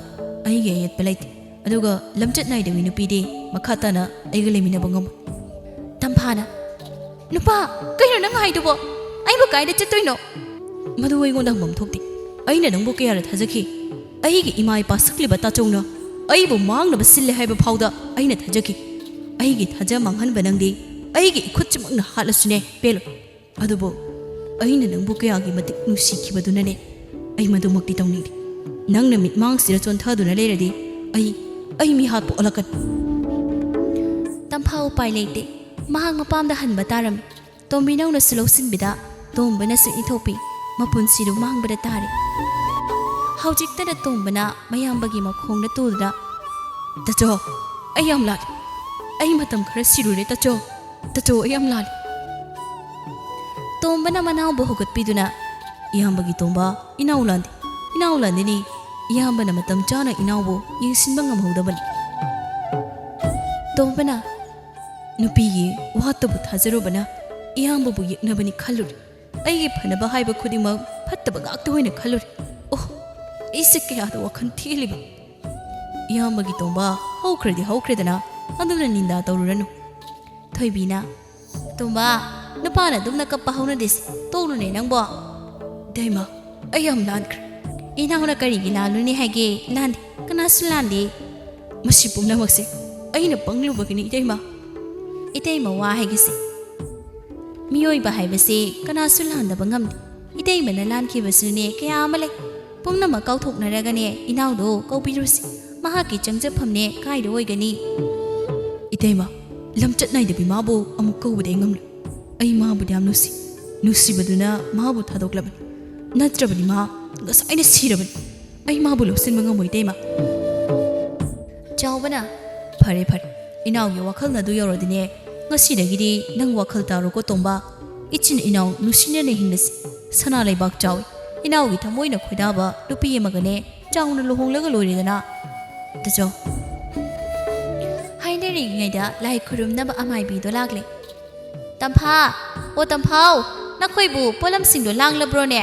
ꯑꯩꯒꯤ ꯑꯌꯦꯠꯄ ꯂꯩꯇꯦ꯫ ꯑꯗꯨꯒ ꯂꯝꯆꯠ ꯅꯥꯏꯗꯕꯤ ꯅꯨꯄꯤꯗꯤ ꯃꯈꯥ ꯇꯥꯅ ꯑꯩꯒ ꯂꯩꯃꯤꯟꯅꯕ ꯉꯝꯃꯣꯏ꯫ ꯇꯝꯐꯥꯅ, ꯅꯨꯄꯥ, ꯀꯩꯅꯣ ꯅꯪ ꯍꯥꯏꯗꯨꯕꯣ? ꯑꯩꯕꯨ ꯀꯥꯏꯗ ꯆꯠꯇꯣꯏꯅꯣ? ꯃꯗꯨ ꯑꯩꯉꯣꯟꯗ ꯍꯪꯐꯝ ꯊꯣꯛꯇꯦ꯫ ꯑꯩꯅ ꯅꯪꯕꯨ ꯀꯌꯥꯔ ꯊꯥꯖꯈꯤ? ꯑꯩꯒꯤ ꯏꯃꯥ ꯏꯄꯥ ꯁꯛꯂꯤꯕ ꯇꯥꯆꯧꯅ ꯑꯩꯕꯨ ꯃꯥꯡꯅꯕ ꯁꯤꯜꯂꯦ ꯍꯥꯏꯕ ꯐꯥꯎꯗ ꯑꯩꯅ ꯊꯥꯖꯈꯤ꯫ ꯑꯩꯒꯤ ꯊꯥꯖ ꯃꯥꯡꯍꯟꯕ ꯅꯪꯗꯤ ꯑꯩꯒꯤ ꯏꯈꯨꯠꯁꯤꯃꯛꯅ ꯍꯥꯠꯂꯁꯨꯅꯦ ꯄꯦꯜꯂꯣꯏ꯫ ꯑꯗꯨꯕꯨ ꯑꯩꯅ ꯅꯪꯕꯨ ꯀꯌꯥꯒꯤ ꯃꯇꯤꯛ ꯅꯨꯡꯁꯤꯈꯤꯕꯗꯨꯅꯅꯦ ꯑꯩ ꯃꯗꯨꯃꯛꯇꯤ ꯇꯧꯅꯤꯡꯗꯦ꯫ ꯅꯪꯅ ꯃꯤꯠꯃꯥꯡꯁꯤꯗ ꯆꯣꯟꯊꯗꯨꯅ ꯂꯩꯔꯗꯤ ꯑꯩ, ꯑꯩ ꯃꯤꯍꯥꯠꯄ ꯑꯣꯜꯂꯛꯀꯅꯤ꯫ ꯇꯝꯐꯥ ꯎꯄꯥꯏ ꯂꯩꯇꯦ꯫ ꯃꯍꯥꯛ ꯃꯄꯥꯝꯗ ꯍꯟꯕ ꯇꯥꯔꯝꯃꯤ꯫ ꯇꯣꯝꯕꯤꯅꯧꯅꯁꯨ ꯂꯧꯁꯤꯟꯕꯤꯗ ꯇꯣꯝꯕꯅꯁꯨ ꯏꯟꯊꯣꯛꯄꯤ꯫ ꯃꯄꯨꯟꯁꯤꯗꯨ ꯃꯥꯡꯕꯗ ꯇꯥꯔꯦ꯫ ꯍꯧꯖꯤꯛꯇꯗ ꯇꯣꯝꯕꯅ ꯃꯌꯥꯝꯕꯒꯤ ꯃꯈꯣꯡꯗ ꯇꯨꯗꯨꯅ, "ꯇꯥꯆꯧ, ꯑꯩ ꯌꯥꯝ ꯂꯥꯜꯂꯤ꯫ ꯑꯩ ꯃꯇꯝ ꯈꯔ ꯁꯤꯔꯨꯔꯦ ꯇꯥꯆꯧ꯫ ꯇꯥꯆꯧ, ꯑꯩ ꯌꯥꯝ ꯂꯥꯜꯂꯤ꯫" ꯇꯣꯝꯕꯅ ꯃꯅꯥꯎꯕꯨ ꯍꯧꯒꯠꯄꯤꯗꯨꯅ, "ꯏꯌꯥꯝꯕꯒꯤ ꯇꯣꯝꯕ, ꯏꯅꯥꯎ ꯂꯥꯟꯗꯦ꯫ ꯏꯅꯥꯎ ꯂꯥꯟꯗꯦꯅꯤ꯫ ꯏꯌꯥꯝꯕꯅ ꯃꯇꯝ ꯆꯥꯅ ꯏꯅꯥꯎꯕꯨ ꯌꯦꯡꯁꯤꯟꯕ ꯉꯝꯍꯧꯗꯕꯅꯤ꯫" ꯇꯣꯝꯕꯅ, "ꯅꯨꯄꯤꯒꯤ ꯋꯥꯇꯕꯨ ꯊꯥꯖꯔꯨꯕꯅ ꯏꯌꯥꯝꯕꯕꯨ ꯌꯦꯛꯅꯕꯅꯤ ꯈꯜꯂꯨꯔꯦ꯫ ꯑꯩꯒꯤ ꯐꯅꯕ ꯍꯥꯏꯕ ꯈꯨꯗꯤꯡꯃꯛ ꯐꯠꯇꯕ ꯉꯥꯛꯇ ꯑꯣꯏꯅ ꯈꯜꯂꯨꯔꯦ꯫ ꯑꯣ, ꯑꯩꯁꯦ ꯀꯌꯥꯗ ꯋꯥꯈꯜ ꯊꯤꯍꯜꯂꯤꯕ꯫ ꯏꯌꯥꯝꯕꯒꯤ ꯇꯣꯝꯕ, ꯍꯧꯈ꯭ꯔꯗꯤ ꯍꯧꯈ꯭ꯔꯦꯗꯅ, ꯑꯗꯨꯅ ꯅꯤꯟꯗꯥ ꯇꯧꯔꯨꯔꯅꯨ꯫" ꯊꯣꯏꯕꯤꯅ, "ꯇꯣꯝꯕ, ꯅꯨꯄꯥꯅ ꯑꯗꯨꯝꯅ ꯀꯞꯄ ꯍꯧꯅꯗꯦꯁꯦ꯫ ꯇꯣꯛꯂꯨꯅꯦ ꯅꯪꯕꯣ꯫" "ꯏꯇꯩꯃ, ꯑꯩ ꯌꯥꯝ ꯂꯥꯟꯈ꯭ꯔꯦ꯫" "ꯏꯅꯥꯎꯅ ꯀꯔꯤꯒꯤ ꯂꯥꯜꯂꯨꯅꯤ ꯍꯥꯏꯒꯦ? ꯂꯥꯟꯗꯦ, ꯀꯅꯥꯁꯨ ꯂꯥꯟꯗꯦ꯫" "ꯃꯁꯤ ꯄꯨꯝꯅꯃꯛꯁꯦ ꯑꯩꯅ ꯄꯪꯂꯨꯕꯒꯤꯅꯤ ꯏꯇꯩꯃ꯫" ꯏꯇꯩꯃ ꯋꯥ ꯍꯥꯏꯒꯁꯦ꯫ ꯃꯤꯑꯣꯏꯕ ꯍꯥꯏꯕꯁꯦ ꯀꯅꯥꯁꯨ ꯂꯥꯟꯗꯕ ꯉꯝꯗꯦ꯫ ꯏꯇꯩꯃꯅ ꯂꯥꯟꯈꯤꯕꯁꯨꯅꯦ ꯀꯌꯥ ꯑꯃ ꯂꯩ꯫ ꯄꯨꯝꯅꯃꯛ ꯀꯥꯎꯊꯣꯛꯅꯔꯒꯅꯦ ꯏꯅꯥꯎꯗꯣ ꯀꯧꯕꯤꯔꯨꯁꯤ꯫ ꯃꯍꯥꯛꯀꯤ ꯆꯪꯖꯐꯝꯅꯦ ꯀꯥꯏꯗ ꯑꯣꯏꯒꯅꯤ? "ꯏꯇꯩꯃ, ꯂꯝꯆꯠ ꯅꯥꯏꯗꯕꯤ ꯃꯥꯕꯨ ꯑꯃꯨꯛ ꯀꯧꯕꯗꯤ ꯑꯩ ꯉꯝꯂꯣꯏ꯫ ꯑꯩ ꯃꯥꯕꯨꯗꯤ ꯌꯥꯝ ꯅꯨꯡꯁꯤ꯫ ꯅꯨꯡꯁꯤꯕꯗꯨꯅ ꯃꯥꯕꯨ ꯊꯥꯗꯣꯛꯂꯕꯅꯤ꯫ ꯅꯠꯇ꯭ꯔꯕꯗꯤ ꯃꯥ ꯉꯁꯥꯏꯅ ꯁꯤꯔꯕꯅꯤ꯫ ꯑꯩ ꯃꯥꯕꯨ ꯂꯧꯁꯤꯟꯕ ꯉꯝꯃꯣꯏ ꯏꯇꯩꯃ꯫" ꯆꯥꯎꯕꯅ, "ꯐꯔꯦ ꯐꯔꯦ, ꯏꯅꯥꯎꯒꯤ ꯋꯥꯈꯜꯅ ꯑꯗꯨ ꯌꯧꯔꯗꯤꯅꯦ, ꯉꯁꯤꯗꯒꯤꯗꯤ ꯅꯪ ꯋꯥꯈꯜ ꯇꯥꯔꯣꯀꯣ ꯇꯣꯝꯕ꯫ ꯏꯆꯤꯟ ꯏꯅꯥꯎ ꯅꯨꯡꯁꯤꯅꯅ ꯍꯤꯡꯂꯁꯤ꯫ ꯁꯅꯥ ꯂꯩꯕꯥꯛ ꯆꯥꯎꯏ꯫ ꯏꯅꯥꯎꯒꯤ ꯊꯃꯣꯏꯅ ꯈꯣꯏꯗꯥꯕ ꯅꯨꯄꯤ ꯑꯃꯒꯅꯦ ꯆꯥꯎꯅ ꯂꯨꯍꯣꯡꯂꯒ ꯂꯣꯏꯔꯦꯗꯅ꯫ ꯇꯥꯆꯧ꯫" ꯍꯥꯏꯅꯔꯤꯉꯩꯗ ꯂꯥꯏ ꯈꯨꯔꯨꯝꯅꯕ ꯑꯃꯥꯏꯕꯤꯗꯣ ꯂꯥꯛꯂꯦ꯫ "ꯇꯝꯐꯥ, ꯑꯣ ꯇꯝꯐꯥꯎ, ꯑꯩꯈꯣꯏꯕꯨ ꯄꯣꯠꯂꯝꯁꯤꯡꯗꯣ ꯂꯥꯡꯂꯕ꯭ꯔꯣꯅꯦ?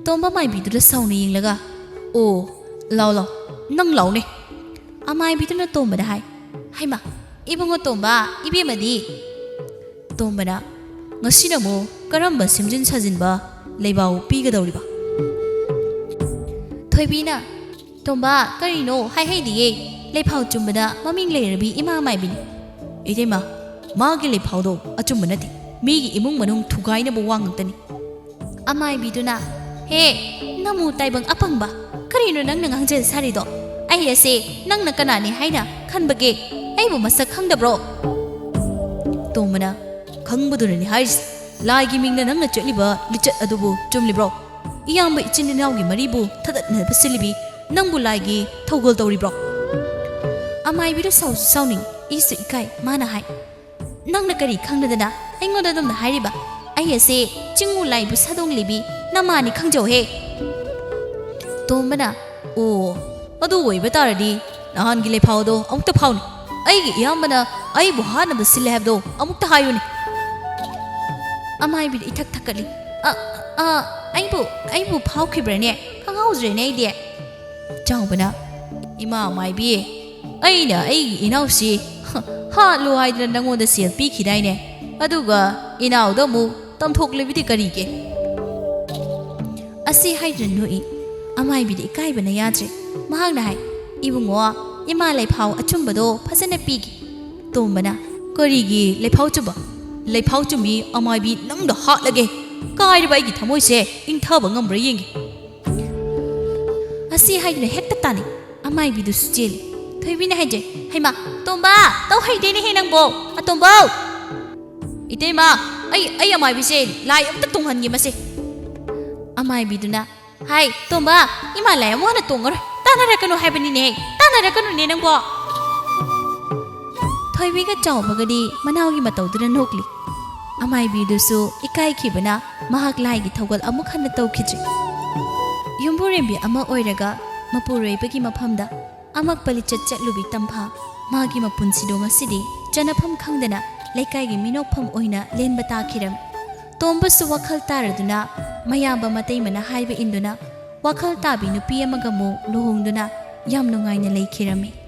ꯇꯣꯝꯕ ꯃꯥꯏꯕꯤꯗꯨꯗ ꯁꯥꯎꯅ ꯌꯦꯡꯂꯒ, "ꯑꯣ, ꯂꯥꯎ ꯂꯥꯎ, ꯅꯪ ꯂꯥꯎꯅꯦ꯫" ꯑꯃꯥꯏꯕꯤꯗꯨꯅ ꯇꯣꯝꯕꯗ ꯍꯥꯏ, "ꯍꯩꯃꯥ, ꯏꯕꯨꯡꯉꯣ ꯇꯣꯝꯕ, ꯏꯕꯦꯝꯃꯗꯤ?" ꯇꯣꯝꯕꯅ, "ꯉꯁꯤꯅ ꯑꯃꯨꯛ ꯀꯔꯝꯕ ꯁꯦꯝꯖꯤꯟ ꯁꯥꯖꯤꯟꯕ ꯂꯩꯕꯥꯎ ꯄꯤꯒꯗꯧꯔꯤꯕ?" ꯊꯣꯏꯕꯤꯅ, "ꯇꯣꯝꯕ, ꯀꯔꯤꯅꯣ ꯍꯥꯏꯍꯩꯗꯤꯌꯦ꯫ ꯂꯩꯐꯥꯎ ꯆꯨꯝꯕꯗ ꯃꯃꯤꯡ ꯂꯩꯔꯕꯤ ꯏꯃꯥ ꯃꯥꯏꯕꯤꯅꯤ꯫" "ꯏꯇꯩꯃ, ꯃꯥꯒꯤ ꯂꯩꯐꯥꯎꯗꯣ ꯑꯆꯨꯝꯕ ꯅꯠꯇꯦ, ꯃꯤꯒꯤ ꯏꯃꯨꯡ ꯃꯅꯨꯡ ꯊꯨꯒꯥꯏꯅꯕ ꯋꯥ ꯉꯥꯛꯇꯅꯤ꯫" ꯑꯃꯥꯏꯕꯤꯗꯨꯅ, "ꯍꯦ, ꯅꯃꯨ ꯇꯥꯏꯕꯪ ꯑꯄꯪꯕ, ꯀꯔꯤꯅꯣ ꯅꯪꯅ ꯉꯥꯡꯖ ꯁꯥꯔꯤꯗꯣ? ꯑꯩ ꯑꯁꯦ ꯅꯪꯅ ꯀꯅꯥꯅꯤ ꯍꯥꯏꯅ ꯈꯟꯕꯒꯦ? ꯑꯩꯕꯨ ꯃꯁꯛ ꯈꯪꯗꯕ꯭ꯔꯣ?" ꯇꯣꯝꯕꯅ, "ꯈꯪꯕꯗꯨꯅꯅꯤ ꯍꯥꯏꯔꯤꯁꯤ꯫ ꯂꯥꯏꯒꯤ ꯃꯤꯡꯅ ꯅꯪꯅ ꯆꯠꯂꯤꯕ ꯂꯤꯆꯠ ꯑꯗꯨꯕꯨ ꯆꯨꯝꯂꯤꯕ꯭ꯔꯣ? ꯏꯌꯥꯝꯕ ꯏꯆꯤꯟ ꯏꯅꯥꯎꯒꯤ ꯃꯔꯤꯕꯨ ꯊꯗꯠꯅꯕ ꯁꯤꯜꯂꯤꯕꯤ ꯅꯪꯕꯨ ꯂꯥꯏꯒꯤ ꯊꯧꯒꯜ ꯇꯧꯔꯤꯕ꯭ꯔꯣ?" ꯑꯃꯥꯏꯕꯤꯗꯨ ꯁꯥꯎꯁꯨ ꯁꯥꯎꯅꯤꯡ, ꯏꯁꯨ ꯏꯀꯥꯏ꯫ ꯃꯥꯅ ꯍꯥꯏ, "ꯅꯪꯅ ꯀꯔꯤ ꯈꯪꯗꯗꯅ ꯑꯩꯉꯣꯟꯗ ꯑꯗꯨꯝꯅ ꯍꯥꯏꯔꯤꯕ? ꯑꯩ ꯑꯁꯦ ꯆꯤꯡꯉꯨ ꯂꯥꯏꯕꯨ ꯁꯥꯗꯣꯡꯂꯤꯕꯤ ꯅꯃꯥꯅꯤ ꯈꯪꯖꯧꯍꯦ꯫" ꯇꯣꯝꯕꯅ, "ꯑꯣ, ꯑꯗꯨ ꯑꯣꯏꯕ ꯇꯥꯔꯗꯤ ꯅꯍꯥꯟꯒꯤ ꯂꯩꯐꯥꯎꯗꯣ ꯑꯃꯨꯛꯇ ꯐꯥꯎꯅꯤ꯫ ꯑꯩꯒꯤ ꯏꯌꯥꯝꯕꯅ ꯑꯩꯕꯨ ꯍꯥꯠꯅꯕ ꯁꯤꯜꯂꯦ ꯍꯥꯏꯕꯗꯣ ꯑꯃꯨꯛꯇ ꯍꯥꯏꯌꯨꯅꯦ꯫" ꯑꯃꯥꯏꯕꯤꯗ ꯏꯊꯛ ꯊꯛꯀꯠꯂꯤ꯫ "ꯑ, ꯑ, ꯑꯩꯕꯨ, ꯑꯩꯕꯨ ꯐꯥꯎꯈꯤꯕ꯭ꯔꯅꯦ? ꯈꯪꯍꯧꯗ꯭ꯔꯦꯅꯦ ꯑꯩꯗꯤ꯫" ꯆꯥꯎꯕꯅ, "ꯏꯃꯥ ꯃꯥꯏꯕꯤ, ꯑꯩꯅ ꯑꯩꯒꯤ ꯏꯅꯥꯎꯁꯤ ꯍꯥꯠꯂꯨ ꯍꯥꯏꯗꯅ ꯅꯪꯉꯣꯟꯗ ꯁꯦꯜ ꯄꯤꯈꯤꯗꯥꯏꯅꯦ? ꯑꯗꯨꯒ ꯏꯅꯥꯎꯗ ꯑꯃꯨꯛ ꯇꯝꯊꯣꯛꯂꯤꯕꯗꯤ ꯀꯔꯤꯒꯤ?" ꯑꯁꯤ ꯍꯥꯏꯗꯨꯅ ꯅꯣꯛꯏ꯫ ꯑꯃꯥꯏꯕꯤꯗꯤ ꯏꯀꯥꯏꯕꯅ ꯌꯥꯗ꯭ꯔꯦ꯫ ꯃꯍꯥꯛꯅ ꯍꯥꯏ, "ꯏꯕꯨꯡꯉꯣ, ꯏꯃꯥ ꯂꯩꯐꯥꯎ ꯑꯆꯨꯝꯕꯗꯣ ꯐꯖꯅ ꯄꯤꯒꯦ꯫" ꯇꯣꯝꯕꯅ, "ꯀꯔꯤꯒꯤ ꯂꯩꯐꯥꯎ ꯆꯨꯝꯕ? ꯂꯩꯐꯥꯎ ꯆꯨꯝꯕꯤ ꯑꯃꯥꯏꯕꯤ ꯅꯪꯗ ꯍꯥꯠꯂꯒꯦ꯫ ꯀꯥꯏꯔꯕ ꯑꯩꯒꯤ ꯊꯃꯣꯏꯁꯦ ꯏꯪꯊꯕ ꯉꯝꯕ꯭ꯔꯥ ꯌꯦꯡꯒꯦ꯫" ꯑꯁꯤ ꯍꯥꯏꯗꯨꯅ ꯍꯦꯛꯇ ꯇꯥꯅꯩ꯫ ꯑꯃꯥꯏꯕꯤꯗꯨꯁꯨ ꯆꯦꯜꯂꯤ꯫ ꯊꯣꯏꯕꯤꯅ ꯍꯥꯏꯖꯩ, "ꯍꯩꯃꯥ, ꯇꯣꯝꯕ, ꯇꯧ ꯍꯩꯗꯦꯅꯦꯍꯦ ꯅꯪꯕꯣ꯫ ꯑꯇꯣꯝꯕꯧ! ꯏꯇꯩꯃ, ꯑꯩ, ꯑꯩ ꯑꯃꯥꯏꯕꯤꯁꯦ ꯂꯥꯏ ꯑꯝꯇ ꯇꯣꯡꯍꯟꯒꯦ ꯃꯁꯦ꯫" ꯑꯃꯥꯏꯕꯤꯗꯨꯅ, "ꯍꯥꯏ, ꯇꯣꯝꯕ, ꯏꯃꯥ ꯂꯥꯏ ꯑꯃꯨꯛ ꯍꯟꯅ ꯇꯣꯡꯉꯔꯣꯏ꯫ ꯇꯥꯟꯅꯔꯛꯀꯅꯨ ꯍꯥꯏꯕꯅꯤꯅꯦ, ꯇꯥꯟꯅꯔꯛꯀꯅꯨꯅꯦ ꯅꯪꯕꯣ꯫" ꯊꯣꯏꯕꯤꯒ ꯆꯥꯎꯕꯒꯗꯤ ꯃꯅꯥꯎꯒꯤ ꯃꯇꯧꯗꯨꯅ ꯅꯣꯛꯂꯤ꯫ ꯑꯃꯥꯏꯕꯤꯗꯨꯁꯨ ꯏꯀꯥꯏꯈꯤꯕꯅ ꯃꯍꯥꯛ ꯂꯥꯏꯒꯤ ꯊꯧꯒꯜ ꯑꯃꯨꯛ ꯍꯟꯅ ꯇꯧꯈꯤꯗ꯭ꯔꯤ꯫ ꯌꯨꯝꯕꯨꯔꯦꯝꯕꯤ ꯑꯃ ꯑꯣꯏꯔꯒ ꯃꯄꯨꯔꯣꯏꯕꯒꯤ ꯃꯐꯝꯗ ꯑꯃꯛꯄ ꯂꯤꯆꯠ ꯆꯠꯂꯨꯕꯤ ꯇꯝꯐꯥ ꯃꯥꯒꯤ ꯃꯄꯨꯟꯁꯤꯗꯣ ꯉꯁꯤꯗꯤ ꯆꯅꯐꯝ ꯈꯪꯗꯅ ꯂꯩꯀꯥꯏꯒꯤ ꯃꯤꯅꯣꯛꯐꯝ ꯑꯣꯏꯅ ꯂꯦꯟꯕ ꯇꯥꯈꯤꯔꯝꯃꯤ꯫ ꯇꯣꯝꯕꯁꯨ ꯋꯥꯈꯜ ꯇꯥꯔꯗꯨꯅ ꯃꯌꯥꯝꯕ ꯃꯇꯩꯃꯅ ꯍꯥꯏꯕ ꯏꯟꯗꯨꯅ ꯋꯥꯈꯜ ꯇꯥꯕꯤ ꯅꯨꯄꯤ ꯑꯃꯒ ꯑꯃꯨꯛ ꯂꯨꯍꯣꯡꯗꯨꯅ ꯌꯥꯝ ꯅꯨꯡꯉꯥꯏꯅ ꯂꯩꯈꯤꯔꯝꯃꯤ꯫